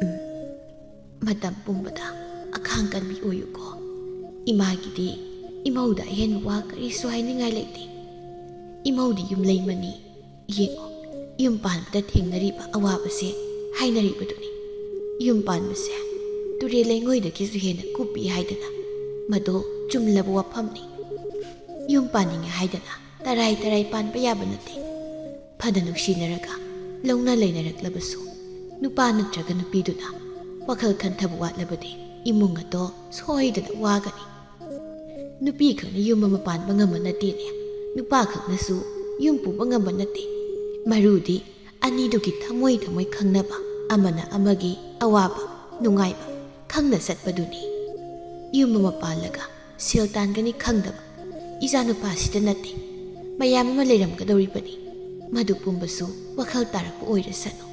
ꯎꯝ, ꯃꯇꯝ ꯄꯨꯝꯕꯗ ꯑꯈꯥꯡ ꯀꯟꯕꯤ ꯑꯣꯏꯌꯨꯀꯣ꯫ ꯏꯃꯥꯒꯤꯗꯤ ꯏꯃꯧꯗ ꯑꯍꯦꯟꯕ ꯋꯥ ꯀꯔꯤꯁꯨ ꯍꯥꯏꯅꯤꯡꯉꯥꯏ ꯂꯩꯇꯦ꯫ ꯏꯃꯧꯗꯤ ꯌꯨꯝꯂꯩꯃꯅꯤ꯫ ꯌꯦꯡꯉꯣ, ꯌꯨꯝ ꯄꯥꯟꯕꯗ ꯊꯦꯡꯅꯔꯤꯕ ꯑꯋꯥꯕꯁꯦ ꯍꯥꯏꯅꯔꯤꯕꯗꯨꯅꯤ꯫ ꯌꯨꯝ ꯄꯥꯟꯕꯁꯦ ꯇꯨꯔꯦꯜ ꯂꯩꯉꯣꯏꯗꯒꯤꯁꯨ ꯍꯦꯟꯅ ꯀꯨꯞꯄꯤ ꯍꯥꯏꯗꯅ꯫ ꯃꯗꯣ ꯆꯨꯝꯂꯕ ꯋꯥꯐꯝꯅꯤ꯫ ꯌꯨꯝ ꯄꯥꯟꯅꯤꯡꯉꯦ ꯍꯥꯏꯗꯅ ꯇꯔꯥꯏ ꯇꯔꯥꯏ ꯄꯥꯟꯕ ꯌꯥꯕ ꯅꯠꯇꯦ꯫ ꯐꯅ ꯅꯨꯡꯁꯤꯅꯔꯒ ꯂꯧꯅ ꯂꯩꯅꯔꯛꯂꯕꯁꯨ, ꯅꯨꯄꯥ ꯅꯠꯇ꯭ꯔꯒ ꯅꯨꯄꯤꯗꯨꯅ ꯋꯥꯈꯜ ꯈꯟꯊꯕ ꯋꯥꯠꯂꯕꯗꯤ ꯏꯃꯨꯡ ꯑꯗꯣ ꯁꯣꯏꯗꯅ ꯋꯥꯒꯅꯤ꯫ ꯅꯨꯄꯤ ꯈꯛꯅ ꯌꯨꯝ ꯑꯃ ꯄꯥꯟꯕ ꯉꯝꯕ ꯅꯠꯇꯦꯅꯦ, ꯅꯨꯄꯥ ꯈꯛꯅꯁꯨ ꯌꯨꯝ ꯄꯨꯕ ꯉꯝꯕ ꯅꯠꯇꯦ꯫ ꯃꯔꯨꯗꯤ ꯑꯅꯤꯗꯨꯒꯤ ꯊꯃꯣꯏ ꯊꯃꯣꯏ ꯈꯪꯅꯕ, ꯑꯃꯅ ꯑꯃꯒꯤ ꯑꯋꯥꯕ ꯅꯨꯡꯉꯥꯏꯕ ꯈꯪꯅ ꯆꯠꯄꯗꯨꯅꯤ꯫ ꯌꯨꯝ ꯑꯃ ꯄꯥꯜꯂꯒ ꯁꯦꯜ ꯇꯥꯟꯒꯅꯤ ꯈꯪꯗꯕ ꯏꯆꯥꯅꯨꯄꯥꯁꯤꯗ ꯅꯠꯇꯦ, ꯃꯌꯥꯝ ꯑꯃ ꯂꯩꯔꯝꯒꯗꯧꯔꯤꯕꯅꯤ꯫ ꯃꯗꯨ ꯄꯨꯝꯕꯁꯨ ꯋꯥꯈꯜ ꯇꯥꯔꯛꯄ ꯑꯣꯏꯔꯁꯅꯨ꯫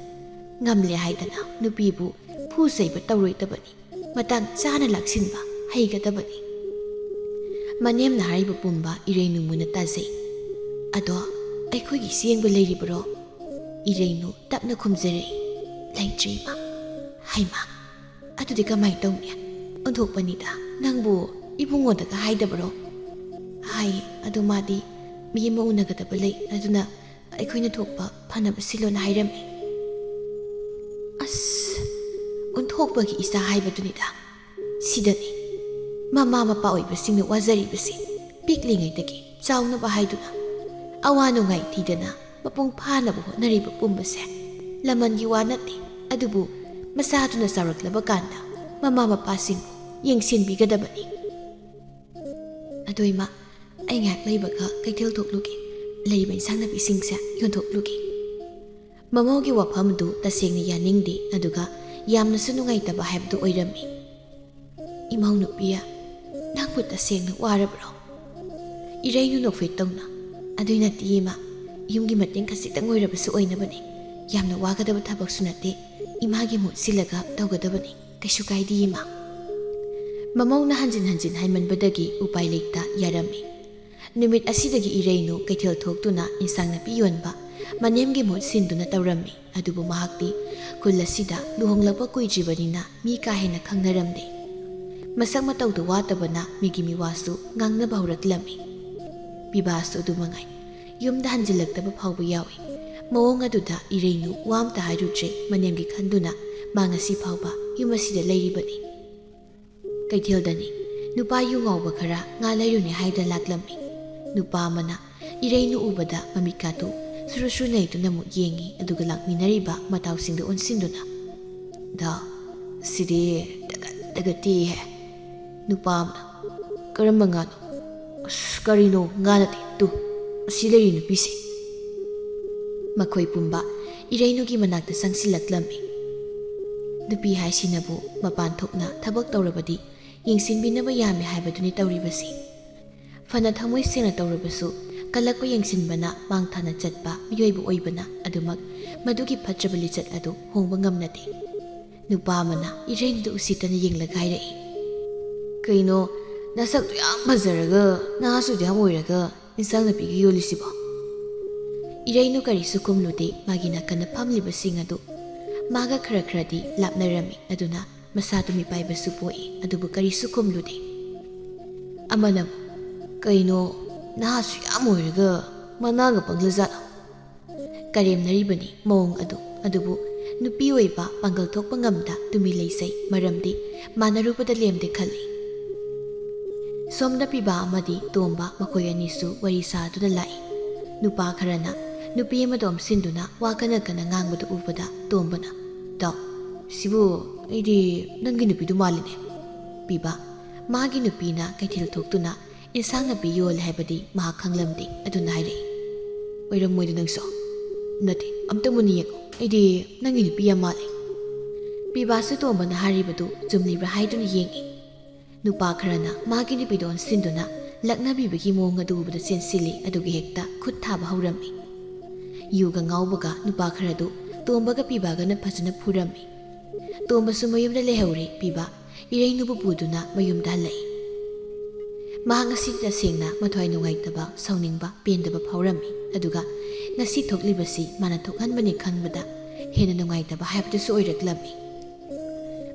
ꯉꯝꯂꯦ ꯍꯥꯏꯗꯅ ꯅꯨꯄꯤꯕꯨ ꯐꯨ ꯆꯩꯕ ꯇꯧꯔꯣꯏꯗꯕꯅꯤ꯫ ꯃꯇꯥꯡ ꯆꯥꯅ ꯂꯥꯛꯁꯤꯟꯕ ꯍꯩꯒꯗꯕꯅꯤ꯫ ꯃꯅꯦꯝꯅ ꯍꯥꯏꯔꯤꯕ ꯄꯨꯝꯕ ꯏꯔꯩꯅꯨ ꯃꯨꯟꯅ ꯇꯥꯖꯩ꯫ "ꯑꯗꯣ ꯑꯩꯈꯣꯏꯒꯤ ꯆꯦꯡꯕ ꯂꯩꯔꯤꯕꯔꯣ?" ꯏꯔꯩꯅꯨ ꯇꯞꯅ ꯈꯨꯝꯖꯔꯛꯏ, "ꯂꯩꯇ꯭ꯔꯦ, ꯏꯃꯥ꯫" "ꯍꯩꯃꯥ, ꯑꯗꯨꯗꯤ ꯀꯃꯥꯏꯅ ꯇꯧꯅꯤ? ꯑꯣꯟꯊꯣꯛꯄꯅꯤꯗ, ꯅꯪꯕꯨ ꯏꯕꯨꯡꯉꯣꯗꯒ ꯍꯥꯏꯗꯕꯔꯣ?" "ꯍꯥꯏ, ꯑꯗꯨ ꯃꯥꯗꯤ ꯃꯤ ꯑꯃ ꯎꯅꯒꯗꯕ ꯂꯩ, ꯑꯗꯨꯅ ꯑꯩꯈꯣꯏꯅ ꯊꯣꯛꯄ ꯐꯅꯕ ꯁꯤꯜꯂꯣꯅ ꯍꯥꯏꯔꯝꯃꯤ꯫" ꯑꯁ, ꯑꯣꯟꯊꯣꯛ- ꯄꯣꯛꯄꯒꯤ ꯏꯆꯥ ꯍꯥꯏꯕꯗꯨꯅꯤꯗ꯫ ꯁꯤꯗꯅꯤ ꯃꯃꯥ ꯃꯄꯥ ꯑꯣꯏꯕꯁꯤꯡꯅ ꯋꯥꯖꯔꯤꯕꯁꯤ꯫ ꯄꯤꯛꯂꯤꯉꯩꯗꯒꯤ ꯆꯥꯎꯅꯕ ꯍꯥꯏꯗꯨꯅ ꯑꯋꯥ ꯅꯨꯡꯉꯥꯏ ꯊꯤꯗꯅ ꯃꯄꯨꯡ ꯐꯥꯅꯕ ꯍꯣꯠꯅꯔꯤꯕ ꯄꯨꯝꯕꯁꯦ ꯂꯃꯟꯒꯤ ꯋꯥ ꯅꯠꯇꯦ꯫ ꯑꯗꯨꯕꯨ ꯃꯆꯥꯗꯨꯅ ꯆꯥꯎꯔꯛꯂꯕ ꯀꯥꯟꯗ ꯃꯃꯥ ꯃꯄꯥꯁꯤꯡꯕꯨ ꯌꯦꯡꯁꯤꯟꯕꯤꯒꯗꯕꯅꯤ꯫ ꯑꯗꯨ ꯏꯃꯥ, ꯑꯩ ꯉꯥꯏꯍꯥꯛ ꯂꯩꯕꯒ ꯀꯩꯊꯦꯜ ꯊꯣꯛꯂꯨꯒꯦ꯫ ꯂꯩꯔꯤꯕ ꯏꯟꯁꯥꯡ ꯅꯥꯄꯤꯁꯤꯡꯁꯦ ꯌꯣꯟꯊꯣꯛꯂꯨꯒꯦ꯫ ꯃꯃꯧꯒꯤ ꯋꯥꯐꯝꯗꯨ ꯇꯁꯦꯡꯅ ꯌꯥꯅꯤꯡꯗꯦ, ꯑꯗꯨꯒ ꯌꯥꯝꯅꯁꯨ ꯅꯨꯡꯉꯥꯏꯇꯕ ꯍꯥꯏꯕꯗꯨ ꯑꯣꯏꯔꯝꯃꯤ꯫ "ꯏꯃꯧ ꯅꯨꯄꯤ, ꯅꯪꯕꯨ ꯇꯁꯦꯡꯅ ꯋꯥꯔꯕ꯭ꯔꯣ?" ꯏꯔꯩꯅꯨ ꯅꯣꯛꯐꯦꯠ ꯇꯧꯅ, "ꯑꯗꯨꯏ ꯅꯠꯇꯦ ꯏꯃꯥ, ꯌꯨꯝꯒꯤ ꯃꯇꯦꯡ ꯈꯖꯤꯛꯇꯪ ꯑꯣꯏꯔꯕꯁꯨ ꯑꯣꯏꯅꯕꯅꯤ꯫ ꯌꯥꯝꯅ ꯋꯥꯒꯗꯕ ꯊꯕꯛꯁꯨ ꯅꯠꯇꯦ, ꯏꯃꯥꯒꯤ ꯃꯍꯨꯠ ꯁꯤꯜꯂꯒ ꯇꯧꯒꯗꯕꯅꯤ꯫ ꯀꯩꯁꯨ ꯀꯥꯏꯗꯦ ꯏꯃꯥ꯫" ꯃꯃꯧꯅ ꯍꯟꯖꯤꯟ ꯍꯟꯖꯤꯟ ꯍꯥꯏꯃꯟꯕꯗꯒꯤ ꯎꯄꯥꯏ ꯂꯩꯇ ꯌꯥꯔꯝꯃꯤ꯫ ꯅꯨꯃꯤꯠ ꯑꯁꯤꯗꯒꯤ ꯏꯔꯩꯅꯨ ꯀꯩꯊꯦꯜ ꯊꯣꯛꯇꯨꯅ ꯏꯟꯁꯥꯡ ꯅꯥꯄꯤ ꯌꯣꯟꯕ ꯃꯅꯦꯝꯒꯤ ꯃꯍꯨꯠ ꯁꯤꯟꯗꯨꯅ ꯇꯧꯔꯝꯃꯤ꯫ ꯑꯗꯨꯕꯨ ꯃꯍꯥꯛꯇꯤ ꯈꯨꯜ ꯑꯁꯤꯗ ꯂꯨꯍꯣꯡꯂꯛꯄ ꯀꯨꯏꯗ꯭ꯔꯤꯕꯅꯤꯅ ꯃꯤ ꯀꯥ ꯍꯦꯟꯅ ꯈꯪꯅꯔꯝꯗꯦ꯫ ꯃꯁꯛ ꯃꯇꯧꯗ ꯋꯥꯠꯇꯕꯅ ꯃꯤꯒꯤ ꯃꯤꯋꯥꯁꯨ ꯉꯥꯡꯅꯕ ꯍꯧꯔꯛꯂꯝꯃꯤ꯫ ꯄꯤꯕꯥꯁꯨ ꯑꯗꯨ ꯃꯉꯥꯏ꯫ ꯌꯨꯝꯗ ꯍꯟꯖꯤꯜꯂꯛꯇꯕ ꯐꯥꯎꯕ ꯌꯥꯎꯏ꯫ ꯃꯑꯣꯡ ꯑꯗꯨꯗ ꯏꯔꯩꯅꯨ ꯋꯥ ꯑꯝꯇ ꯍꯥꯏꯔꯨꯗ꯭ꯔꯦ꯫ ꯃꯅꯦꯝꯒꯤ ꯈꯟꯗꯨꯅ ꯃꯥ ꯉꯁꯤ ꯐꯥꯎꯕ ꯌꯨꯝ ꯑꯁꯤꯗ ꯂꯩꯔꯤꯕꯅꯤ꯫ ꯀꯩꯊꯦꯜꯗꯅꯤ ꯅꯨꯄꯥ ꯌꯨ ꯉꯥꯎꯕ ꯈꯔ ꯉꯥ ꯂꯩꯔꯨꯅꯤ ꯍꯥꯏꯗꯨꯅ ꯂꯥꯛꯂꯝꯃꯤ꯫ ꯅꯨꯄꯥ ꯑꯃꯅ ꯏꯔꯩꯅꯨ ꯎꯕꯗ ꯃꯃꯤꯠꯀꯥꯗꯨ ꯁꯨꯔꯨ ꯁꯨꯔꯨ ꯅꯩꯗꯨꯅ ꯑꯃꯨꯛ ꯌꯦꯡꯉꯤ, ꯑꯗꯨꯒ ꯂꯥꯛꯃꯤꯟꯅꯔꯤꯕ ꯃꯇꯥꯎꯁꯤꯡꯗ ꯑꯣꯟꯁꯤꯟꯗꯨꯅ, "ꯗꯥ, ꯁꯤꯗꯤ ꯇꯒꯠ ꯇꯒꯠ ꯇꯦꯛꯏꯍꯦ꯫" ꯅꯨꯄꯥ ꯑꯃꯅ, "ꯀꯔꯝꯕ ꯉꯥꯅꯣ?" "ꯑꯁ, ꯀꯔꯤꯅꯣ ꯉꯥ ꯅꯠꯇꯦ, ꯇꯨ, ꯑꯁꯤ ꯂꯩꯔꯤ ꯅꯨꯄꯤꯁꯦ꯫" ꯃꯈꯣꯏ ꯄꯨꯝꯕ ꯏꯔꯩꯅꯨꯒꯤ ꯃꯅꯥꯛꯇ ꯆꯪꯁꯤꯜꯂꯛꯂꯝꯃꯤ꯫ ꯅꯨꯄꯤ ꯍꯥꯏꯁꯤꯅꯕꯨ ꯃꯄꯥꯟ ꯊꯣꯛꯅ ꯊꯕꯛ ꯇꯧꯔꯕꯗꯤ ꯌꯦꯡꯁꯤꯟꯕꯤꯅꯕ ꯌꯥꯝꯃꯤ ꯍꯥꯏꯕꯗꯨꯅꯤ ꯇꯧꯔꯤꯕꯁꯤ꯫ ꯐꯅ ꯊꯃꯣꯏ ꯁꯦꯡꯅ ꯇꯧꯔꯕꯁꯨ, ꯀꯜꯂꯛꯄ ꯌꯦꯡꯁꯤꯟꯕꯅ ꯃꯥꯡ ꯊꯥꯅ ꯆꯠꯄ ꯃꯤꯑꯣꯏꯕ ꯑꯣꯏꯕꯅ ꯑꯗꯨꯃꯛ ꯃꯗꯨꯒꯤ ꯐꯠꯇ꯭ꯔꯕ ꯂꯤꯆꯠ ꯑꯗꯨ ꯍꯣꯡꯕ ꯉꯝꯅꯗꯦ꯫ ꯅꯨꯄꯥ ꯑꯃꯅ ꯏꯔꯩꯅꯨꯗ ꯎꯁꯤꯠꯇꯅ ꯌꯦꯡꯂꯒ ꯍꯥꯏꯔꯛꯏ, "ꯀꯩꯅꯣ, ꯅꯁꯛꯇꯨ ꯌꯥꯝ ꯐꯖꯔꯒ, ꯅꯍꯥꯁꯨ ꯌꯥꯝ ꯑꯣꯏꯔꯒ, ꯏꯟꯁꯥꯡ ꯅꯥꯄꯤꯒ ꯌꯣꯜꯂꯤꯁꯤꯕꯣ?" ꯏꯔꯩꯅꯨ ꯀꯔꯤꯁꯨ ꯈꯨꯝꯂꯨꯗꯦ꯫ ꯃꯥꯒꯤ ꯅꯥꯀꯟꯗ ꯐꯝꯂꯤꯕꯁꯤꯡ ꯑꯗꯨ ꯃꯥꯒ ꯈꯔ ꯈꯔꯗꯤ ꯂꯥꯞꯅꯔꯝꯃꯤ꯫ ꯑꯗꯨꯅ ꯃꯁꯥꯗꯨ ꯃꯤꯄꯥꯏꯕꯁꯨ ꯄꯣꯛꯏ, ꯑꯗꯨꯕꯨ ꯀꯔꯤꯁꯨ ꯈꯨꯝꯂꯨꯗꯦ꯫ ꯑꯃꯅ, "ꯀꯩꯅꯣ, ꯅꯍꯥꯁꯨ ꯌꯥꯝ ꯑꯣꯏꯔꯒ ꯃꯅꯥꯒ ꯄꯪꯂꯖꯥꯠꯂꯣ?" ꯀꯔꯦꯝꯅꯔꯤꯕꯅꯤ ꯃꯑꯣꯡ ꯑꯗꯨ꯫ ꯑꯗꯨꯕꯨ ꯅꯨꯄꯤ ꯑꯣꯏꯕ ꯄꯥꯡꯒꯜ ꯊꯣꯛꯄ ꯉꯝꯗ ꯇꯨꯃꯤ ꯂꯩꯖꯩ, ꯃꯔꯝꯗꯤ ꯃꯥꯟꯅꯔꯨꯕꯗ ꯂꯦꯝꯗꯦ ꯈꯜꯂꯤ꯫ ꯁꯣꯝꯗ ꯄꯤꯕꯥ ꯑꯃꯗꯤ ꯇꯣꯝꯕ ꯃꯈꯣꯏ ꯑꯅꯤꯁꯨ ꯋꯥꯔꯤ ꯁꯥꯗꯨꯅ ꯂꯥꯛꯏ꯫ ꯅꯨꯄꯥ ꯈꯔꯅ ꯅꯨꯄꯤ ꯑꯃꯗ ꯑꯣꯝꯁꯤꯟꯗꯨꯅ ꯋꯥ ꯀꯟꯅ ꯀꯟꯅ ꯉꯥꯡꯕꯗꯨ ꯎꯕꯗ ꯇꯣꯝꯕꯅ, "ꯇꯥꯎ, ꯁꯤꯕꯨ ꯑꯩꯗꯤ ꯅꯪꯒꯤ ꯅꯨꯄꯤꯗꯨ ꯃꯥꯜꯂꯤꯅꯦ꯫" ꯄꯤꯕꯥ, ꯃꯥꯒꯤ ꯅꯨꯄꯤꯅ ꯀꯩꯊꯦꯜ ꯊꯣꯛꯇꯨꯅ ꯏꯟꯁꯥꯡ ꯅꯥꯄꯤ ꯌꯣꯜꯂꯦ ꯍꯥꯏꯕꯗꯤ ꯃꯍꯥꯛ ꯈꯪꯂꯝꯗꯦ, ꯑꯗꯨꯅ ꯍꯥꯏꯔꯛꯏ, "ꯑꯣꯏꯔꯝꯃꯣꯏꯗ ꯅꯪꯁꯨ꯫ ꯅꯠꯇꯦ, ꯑꯝꯇ ꯃꯨꯟꯅ ꯌꯦꯡꯉꯨ, ꯑꯩꯗꯤ ꯅꯪꯒꯤ ꯅꯨꯄꯤ ꯌꯥꯝ ꯃꯥꯜꯂꯦ꯫" ꯄꯤꯕꯥꯁꯨ ꯇꯣꯝꯕꯅ ꯍꯥꯏꯔꯤꯕꯗꯨ ꯆꯨꯝꯂꯤꯕ꯭ꯔꯥ ꯍꯥꯏꯗꯨꯅ ꯌꯦꯡꯉꯤ꯫ ꯅꯨꯄꯥ ꯈꯔꯅ ꯃꯥꯒꯤ ꯅꯨꯄꯤꯗ ꯑꯣꯟꯁꯤꯟꯗꯨꯅ ꯂꯛꯅꯕꯤꯕꯒꯤ ꯃꯑꯣꯡ ꯑꯗꯨ ꯎꯕꯗ ꯆꯦꯟꯁꯤꯜꯂꯤ, ꯑꯗꯨꯒ ꯍꯦꯛꯇ ꯈꯨꯠ ꯊꯥꯕ ꯍꯧꯔꯝꯃꯤ꯫ ꯌꯨꯒ ꯉꯥꯎꯕꯒ ꯅꯨꯄꯥ ꯈꯔꯗꯨ ꯇꯣꯝꯕꯒ ꯄꯤꯕꯥꯒꯅ ꯐꯖꯅ ꯐꯨꯔꯝꯃꯤ꯫ ꯇꯣꯝꯕꯁꯨ ꯃꯌꯨꯝꯗ ꯂꯩꯍꯧꯔꯦ, ꯄꯤꯕꯥ ꯏꯔꯩꯅꯨꯕꯨ ꯄꯨꯗꯨꯅ ꯃꯌꯨꯝꯗ ꯍꯜꯂꯛꯏ꯫ ꯃꯍꯥꯛ ꯉꯁꯤ ꯇꯁꯦꯡꯅ ꯃꯊ꯭ꯋꯥꯏ ꯅꯨꯡꯉꯥꯏꯇꯕ, ꯁꯥꯎꯅꯤꯡꯕ, ꯄꯦꯟꯗꯕ ꯐꯥꯎꯔꯝꯃꯤ꯫ ꯑꯗꯨꯒ ꯉꯁꯤ ꯊꯣꯛꯂꯤꯕꯁꯤ ꯃꯥꯅ ꯊꯣꯛꯍꯟꯕꯅꯤ ꯈꯟꯕꯗ ꯍꯦꯟꯅ ꯅꯨꯡꯉꯥꯏꯇꯕ ꯍꯥꯏꯕꯗꯨꯁꯨ ꯑꯣꯏꯔꯛꯂꯝꯃꯤ꯫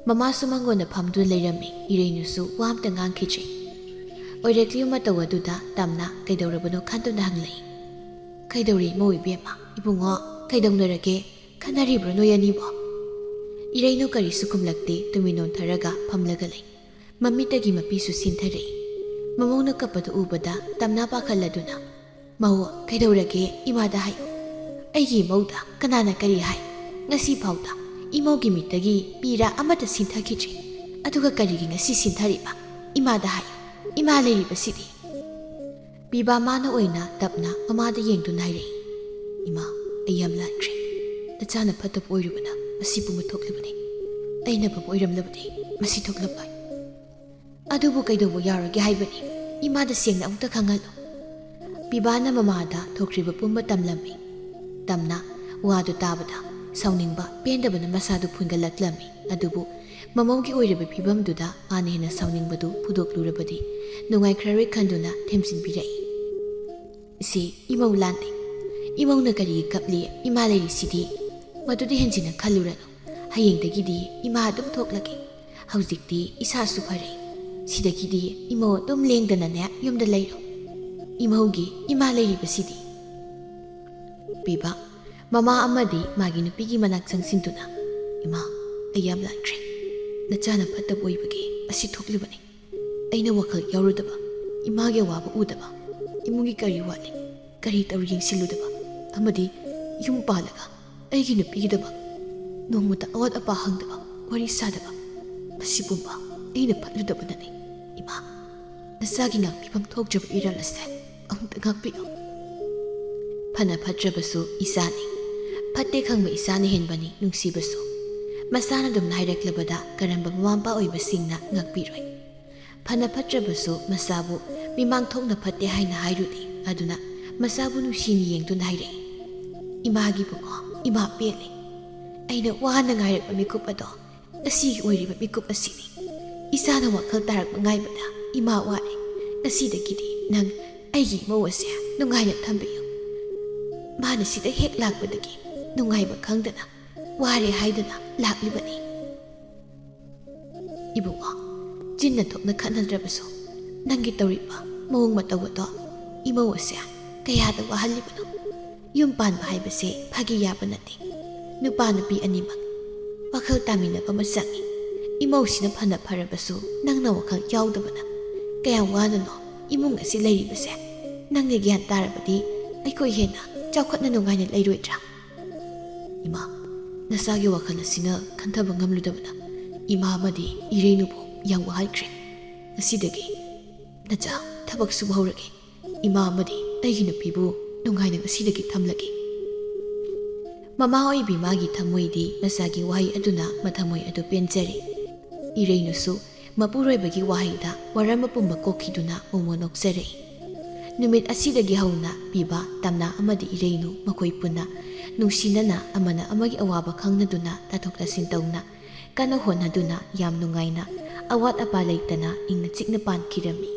ꯃꯃꯥꯁꯨ ꯃꯉꯣꯟꯗ ꯐꯝꯗꯨꯅ ꯂꯩꯔꯝꯃꯤ꯫ ꯏꯔꯩꯅꯨꯁꯨ ꯋꯥ ꯑꯝꯇ ꯉꯥꯡꯈꯤꯗ꯭ꯔꯤ꯫ ꯑꯣꯏꯔꯛꯂꯤꯕ ꯃꯇꯧ ꯑꯗꯨꯗ ꯇꯝꯅ ꯀꯩꯗꯧꯔꯕꯅꯣ ꯈꯟꯗꯨꯅ ꯍꯪꯂꯛꯏ꯫ "ꯀꯩꯗꯧꯔꯦ ꯏꯃꯧ ꯏꯕꯦꯝꯃ? ꯏꯕꯨꯡꯉꯣ, ꯀꯩꯗꯧꯅꯔꯒꯦ? ꯈꯟꯅꯔꯤꯕ꯭ꯔꯣ ꯅꯣꯏ ꯑꯅꯤꯕꯣ?" ꯏꯔꯩꯅꯨ ꯀꯔꯤꯁꯨ ꯈꯨꯝꯂꯛꯇꯦ, ꯇꯨꯃꯤꯟ ꯅꯣꯟꯊꯔꯒ ꯐꯝꯂꯒ ꯂꯩ꯫ ꯃꯃꯤꯠꯇꯒꯤ ꯃꯄꯤꯁꯨ ꯁꯤꯟꯊꯔꯛꯏ꯫ ꯃꯃꯧꯅ ꯀꯞꯄꯗꯨ ꯎꯕꯗ ꯇꯝꯅ ꯄꯥꯈꯠꯂꯗꯨꯅ, "ꯃꯧ, ꯀꯩꯗꯧꯔꯒꯦ? ꯏꯃꯥꯗ ꯍꯥꯏꯌꯨ꯫ ꯑꯩꯒꯤ ꯏꯃꯧꯗ ꯀꯅꯥꯅ ꯀꯔꯤ ꯍꯥꯏ? ꯉꯁꯤ ꯐꯥꯎꯗ ꯏꯃꯧꯒꯤ ꯃꯤꯠꯇꯒꯤ ꯄꯤꯔ ꯑꯃꯠꯇ ꯁꯤꯟꯊꯈꯤꯗ꯭ꯔꯤ꯫ ꯑꯗꯨꯒ ꯀꯔꯤꯒꯤ ꯉꯁꯤ ꯁꯤꯟꯊꯔꯤꯕ? ꯏꯃꯥꯗ ꯍꯥꯏꯌꯨ꯫ ꯏꯃꯥ ꯂꯩꯔꯤꯕꯁꯤꯗꯤ?" ꯄꯤꯕꯥ ꯃꯥꯅ ꯑꯣꯏꯅ ꯇꯞꯅ ꯃꯃꯥꯗ ꯌꯦꯡꯗꯨꯅ ꯍꯥꯏꯔꯛꯏ, "ꯏꯃꯥ, ꯑꯩ ꯌꯥꯝ ꯂꯥꯟꯈ꯭ꯔꯦ꯫ ꯅꯆꯥꯅ ꯐꯠꯇꯕ ꯑꯣꯏꯔꯨꯕꯅ ꯃꯁꯤ ꯄꯨꯝꯕ ꯊꯣꯛꯂꯤꯕꯅꯤ꯫ ꯑꯩꯅ ꯐꯕ ꯑꯣꯏꯔꯝꯂꯕꯗꯤ ꯃꯁꯤ ꯊꯣꯛꯂꯝꯂꯣꯏ꯫" "ꯑꯗꯨꯕꯨ ꯀꯩꯗꯧꯕ ꯌꯥꯎꯔꯒꯦ ꯍꯥꯏꯕꯅꯤ? ꯏꯃꯥꯗ ꯁꯦꯡꯅ ꯑꯃꯨꯛꯇ ꯈꯪꯍꯜꯂꯨ꯫" ꯄꯤꯕꯥꯅ ꯃꯃꯥꯗ ꯊꯣꯛꯈ꯭ꯔꯤꯕ ꯄꯨꯝꯕ ꯇꯝꯂꯝꯃꯤ꯫ ꯇꯝꯅ ꯋꯥꯗꯨ ꯇꯥꯕꯗ ꯁꯥꯎꯅꯤꯡꯕ ꯄꯦꯟꯗꯕꯅ ꯃꯁꯥꯗꯨ ꯐꯨꯟꯒꯠꯂꯛꯂꯝꯃꯤ꯫ ꯑꯗꯨꯕꯨ ꯃꯃꯧꯒꯤ ꯑꯣꯏꯔꯤꯕ ꯐꯤꯕꯝꯗꯨꯗ ꯃꯥꯅ ꯍꯦꯟꯅ ꯁꯥꯎꯅꯤꯡꯕꯗꯨ ꯐꯨꯗꯣꯛꯂꯨꯔꯕꯗꯤ ꯅꯨꯡꯉꯥꯏꯈ꯭ꯔꯔꯣꯏ ꯈꯟꯗꯨꯅ ꯊꯦꯝꯖꯤꯟꯕꯤꯔꯛꯏ꯫ "ꯏꯆꯦ, ꯏꯃꯧ ꯂꯥꯟꯗꯦ꯫ ꯏꯃꯧꯅ ꯀꯔꯤꯒꯤ ꯀꯞꯂꯤ? ꯏꯃꯥ ꯂꯩꯔꯤꯁꯤꯗꯤ꯫ ꯃꯗꯨꯗꯤ ꯍꯦꯟꯖꯤꯟꯅ ꯈꯜꯂꯨꯔꯅꯨ꯫ ꯍꯌꯦꯡꯗꯒꯤꯗꯤ ꯏꯃꯥ ꯑꯗꯨꯝ ꯊꯣꯛꯂꯒꯦ꯫ ꯍꯧꯖꯤꯛꯇꯤ ꯏꯁꯥꯁꯨ ꯐꯔꯦ꯫ ꯁꯤꯗꯒꯤꯗꯤ ꯏꯃꯧ ꯑꯗꯨꯝ ꯂꯦꯡꯗꯅꯅꯦ ꯌꯨꯝꯗ ꯂꯩꯔꯣ꯫ ꯏꯃꯧꯒꯤ ꯏꯃꯥ ꯂꯩꯔꯤꯕꯁꯤꯗꯤ꯫" ꯄꯤꯕ, ꯃꯃꯥ ꯑꯃꯗꯤ ꯃꯥꯒꯤ ꯅꯨꯄꯤꯒꯤ ꯃꯅꯥꯛ ꯆꯪꯁꯤꯟꯗꯨꯅ, "ꯏꯃꯥ, ꯑꯩ ꯌꯥꯝ ꯂꯥꯟꯈ꯭ꯔꯦ꯫ ꯅꯆꯥꯅ ꯐꯠꯇꯕ ꯑꯣꯏꯕꯒꯤ ꯑꯁꯤ ꯊꯣꯛꯂꯤꯕꯅꯤ꯫ ꯑꯩꯅ ꯋꯥꯈꯜ ꯌꯥꯎꯔꯨꯗꯕ, ꯏꯃꯥꯒꯤ ꯑꯋꯥꯕ ꯎꯗꯕ, ꯏꯃꯨꯡꯒꯤ ꯀꯔꯤ ꯋꯥꯠꯂꯤ, ꯀꯔꯤ ꯇꯧꯔꯤ ꯌꯦꯡꯁꯤꯜꯂꯨꯗꯕ, ꯑꯃꯗꯤ ꯌꯨꯝ ꯄꯥꯜꯂꯒ ꯑꯩꯒꯤ ꯅꯨꯄꯤꯒꯤꯗꯃꯛ ꯅꯣꯡꯃꯇ ꯑꯋꯥꯠ ꯑꯄꯥ ꯍꯪꯗꯕ, ꯋꯥꯔꯤ ꯁꯥꯗꯕ, ꯃꯁꯤ ꯄꯨꯝꯕ ꯑꯩꯅ ꯐꯠꯂꯨꯗꯕꯅꯅꯤ꯫ ꯏꯃꯥ, ꯅꯆꯥꯒꯤ ꯉꯥꯛꯄꯤꯐꯝ ꯊꯣꯛꯇ꯭ꯔꯕ ꯏꯔꯥꯜ ꯑꯁꯦ ꯑꯃꯨꯛꯇ ꯉꯥꯛꯄꯤꯌꯨ꯫ ꯐꯅ ꯐꯠꯇ꯭ꯔꯕꯁꯨ ꯏꯆꯥꯅꯤ꯫ ꯐꯠꯇꯦ ꯈꯪꯕ ꯏꯆꯥꯅ ꯍꯦꯟꯕꯅꯤ ꯅꯨꯡꯁꯤꯕꯁꯨ꯫ ꯃꯆꯥꯅ ꯑꯗꯨꯝꯅ ꯍꯥꯏꯔꯛꯂꯕꯗ ꯀꯔꯝꯕ ꯃꯃꯥ ꯃꯄꯥ ꯑꯣꯏꯕꯁꯤꯡꯅ ꯉꯥꯛꯄꯤꯔꯣꯏ? ꯐꯅ ꯐꯠꯇ꯭ꯔꯕꯁꯨ ꯃꯆꯥꯕꯨ ꯃꯤꯃꯥꯡ ꯊꯣꯛꯅ ꯐꯠꯇꯦ ꯍꯥꯏꯅ ꯍꯥꯏꯔꯨꯗꯦ꯫ ꯑꯗꯨꯅ ꯃꯆꯥꯕꯨ ꯅꯨꯡꯁꯤꯅ ꯌꯦꯡꯗꯨꯅ ꯍꯥꯏꯔꯛꯏ, "ꯏꯃꯥꯒꯤ ꯕꯨꯡꯉꯣ, ꯏꯃꯥ ꯄꯦꯜꯂꯦ꯫ ꯑꯩꯅ ꯋꯥꯅ ꯉꯥꯏꯔꯛꯄ ꯃꯤꯀꯨꯞ ꯑꯗꯣ ꯉꯁꯤꯒꯤ ꯑꯣꯏꯔꯤꯕ ꯃꯤꯀꯨꯞ ꯑꯁꯤꯅꯤ꯫ ꯏꯆꯥꯅ ꯋꯥꯈꯜ ꯇꯥꯔꯛꯄ ꯉꯥꯏꯕꯗ ꯏꯃꯥ ꯋꯥꯔꯦ꯫ ꯉꯁꯤꯗꯒꯤꯗꯤ ꯅꯪ ꯑꯩꯒꯤ ꯏꯃꯧ ꯑꯁꯦ ꯅꯨꯡꯉꯥꯏꯅ ꯊꯝꯕꯤꯌꯨ꯫ ꯃꯥꯅ ꯁꯤꯗ ꯍꯦꯛ ꯂꯥꯛꯄꯗꯒꯤ ꯅꯨꯡꯉꯥꯏꯕ ꯈꯪꯗꯅ ꯋꯥꯔꯦ ꯍꯥꯏꯗꯨꯅ ꯂꯥꯛꯂꯤꯕꯅꯤ꯫" ꯏꯕꯨꯡꯉꯣ, ꯆꯤꯟꯅ ꯊꯣꯛꯅ ꯈꯠꯅꯗ꯭ꯔꯕꯁꯨ ꯅꯪꯒꯤ ꯇꯧꯔꯤꯕ ꯃꯑꯣꯡ ꯃꯇꯧ ꯑꯗꯣ ꯏꯃꯧ ꯑꯁꯦ ꯀꯌꯥꯗ ꯋꯥꯍꯜꯂꯤꯕꯅꯣ? ꯌꯨꯝ ꯄꯥꯟꯕ ꯍꯥꯏꯕꯁꯦ ꯐꯥꯒꯤ ꯌꯥꯕ ꯅꯠꯇꯦ꯫ ꯅꯨꯄꯥ ꯅꯨꯄꯤ ꯑꯅꯤꯃꯛ ꯋꯥꯈꯜ ꯇꯥꯃꯤꯟꯅꯕ ꯑꯃ ꯆꯪꯏ꯫ ꯏꯃꯧꯁꯤꯅ ꯐꯅ ꯐꯔꯕꯁꯨ ꯅꯪꯅ ꯋꯥꯈꯜ ꯌꯥꯎꯗꯕꯅ ꯀꯌꯥꯝ ꯋꯥꯅꯅꯣ ꯏꯃꯨꯡ ꯑꯁꯤ ꯂꯩꯔꯤꯕꯁꯦ꯫ ꯅꯪꯅ ꯒ꯭ꯌꯥꯟ ꯇꯥꯔꯕꯗꯤ ꯑꯩꯈꯣꯏ ꯍꯦꯟꯅ ꯆꯥꯎꯈꯠꯅ ꯅꯨꯡꯉꯥꯏꯅ ꯂꯩꯔꯣꯏꯗ꯭ꯔꯥ? ꯏꯃꯥ, ꯅꯆꯥꯒꯤ ꯋꯥꯈꯜ ꯑꯁꯤꯅ ꯈꯟꯊꯕ ꯉꯝꯂꯨꯗꯕꯅ ꯏꯃꯥ ꯑꯃꯗꯤ ꯏꯔꯩꯅꯨꯕꯨ ꯌꯥꯝ ꯋꯥꯍꯟꯈ꯭ꯔꯦ꯫ ꯉꯁꯤꯗꯒꯤ ꯅꯆꯥ ꯊꯕꯛ ꯁꯨꯕ ꯍꯧꯔꯒꯦ꯫ ꯏꯃꯥ ꯑꯃꯗꯤ ꯑꯩꯒꯤ ꯅꯨꯄꯤꯕꯨ ꯅꯨꯡꯉꯥꯏꯅ ꯉꯁꯤꯗꯒꯤ ꯊꯝꯂꯒꯦ꯫ ꯃꯃꯥ ꯑꯣꯏꯕꯤ ꯃꯥꯒꯤ ꯊꯃꯣꯏꯗꯤ ꯃꯆꯥꯒꯤ ꯋꯥꯍꯩ ꯑꯗꯨꯅ ꯃꯊꯃꯣꯏ ꯑꯗꯨ ꯄꯦꯟꯖꯔꯦ꯫ ꯏꯔꯩꯅꯨꯁꯨ ꯃꯄꯨꯔꯣꯏꯕꯒꯤ ꯋꯥꯍꯩꯗ ꯋꯥꯔꯝꯕ ꯄꯨꯝꯕ ꯀꯣꯛꯈꯤꯗꯨꯅ ꯃꯣꯃꯣ ꯅꯣꯛꯆꯔꯛꯏ꯫ ꯅꯨꯃꯤꯠ ꯑꯁꯤꯗꯒꯤ ꯍꯧꯅ ꯄꯤꯕ ꯇꯝꯅꯥ ꯑꯃꯗꯤ ꯏꯔꯩꯅꯨ ꯃꯈꯣꯏ ꯄꯨꯟꯅ ꯅꯨꯡꯁꯤꯅꯅ ꯑꯃꯅ ꯑꯃꯒꯤ ꯑꯋꯥꯕ ꯈꯪꯅꯗꯨꯅ ꯇꯥꯊꯣꯛ ꯇꯥꯁꯤꯟ ꯇꯧꯅ ꯀꯟꯅ ꯍꯣꯠꯅꯗꯨꯅ ꯌꯥꯝ ꯅꯨꯡꯉꯥꯏꯅ ꯑꯋꯥꯠ ꯑꯄꯥ ꯂꯩꯇꯅ ꯏꯪꯅ ꯆꯤꯛꯅ ꯄꯥꯟꯈꯤꯔꯝꯃꯤ꯫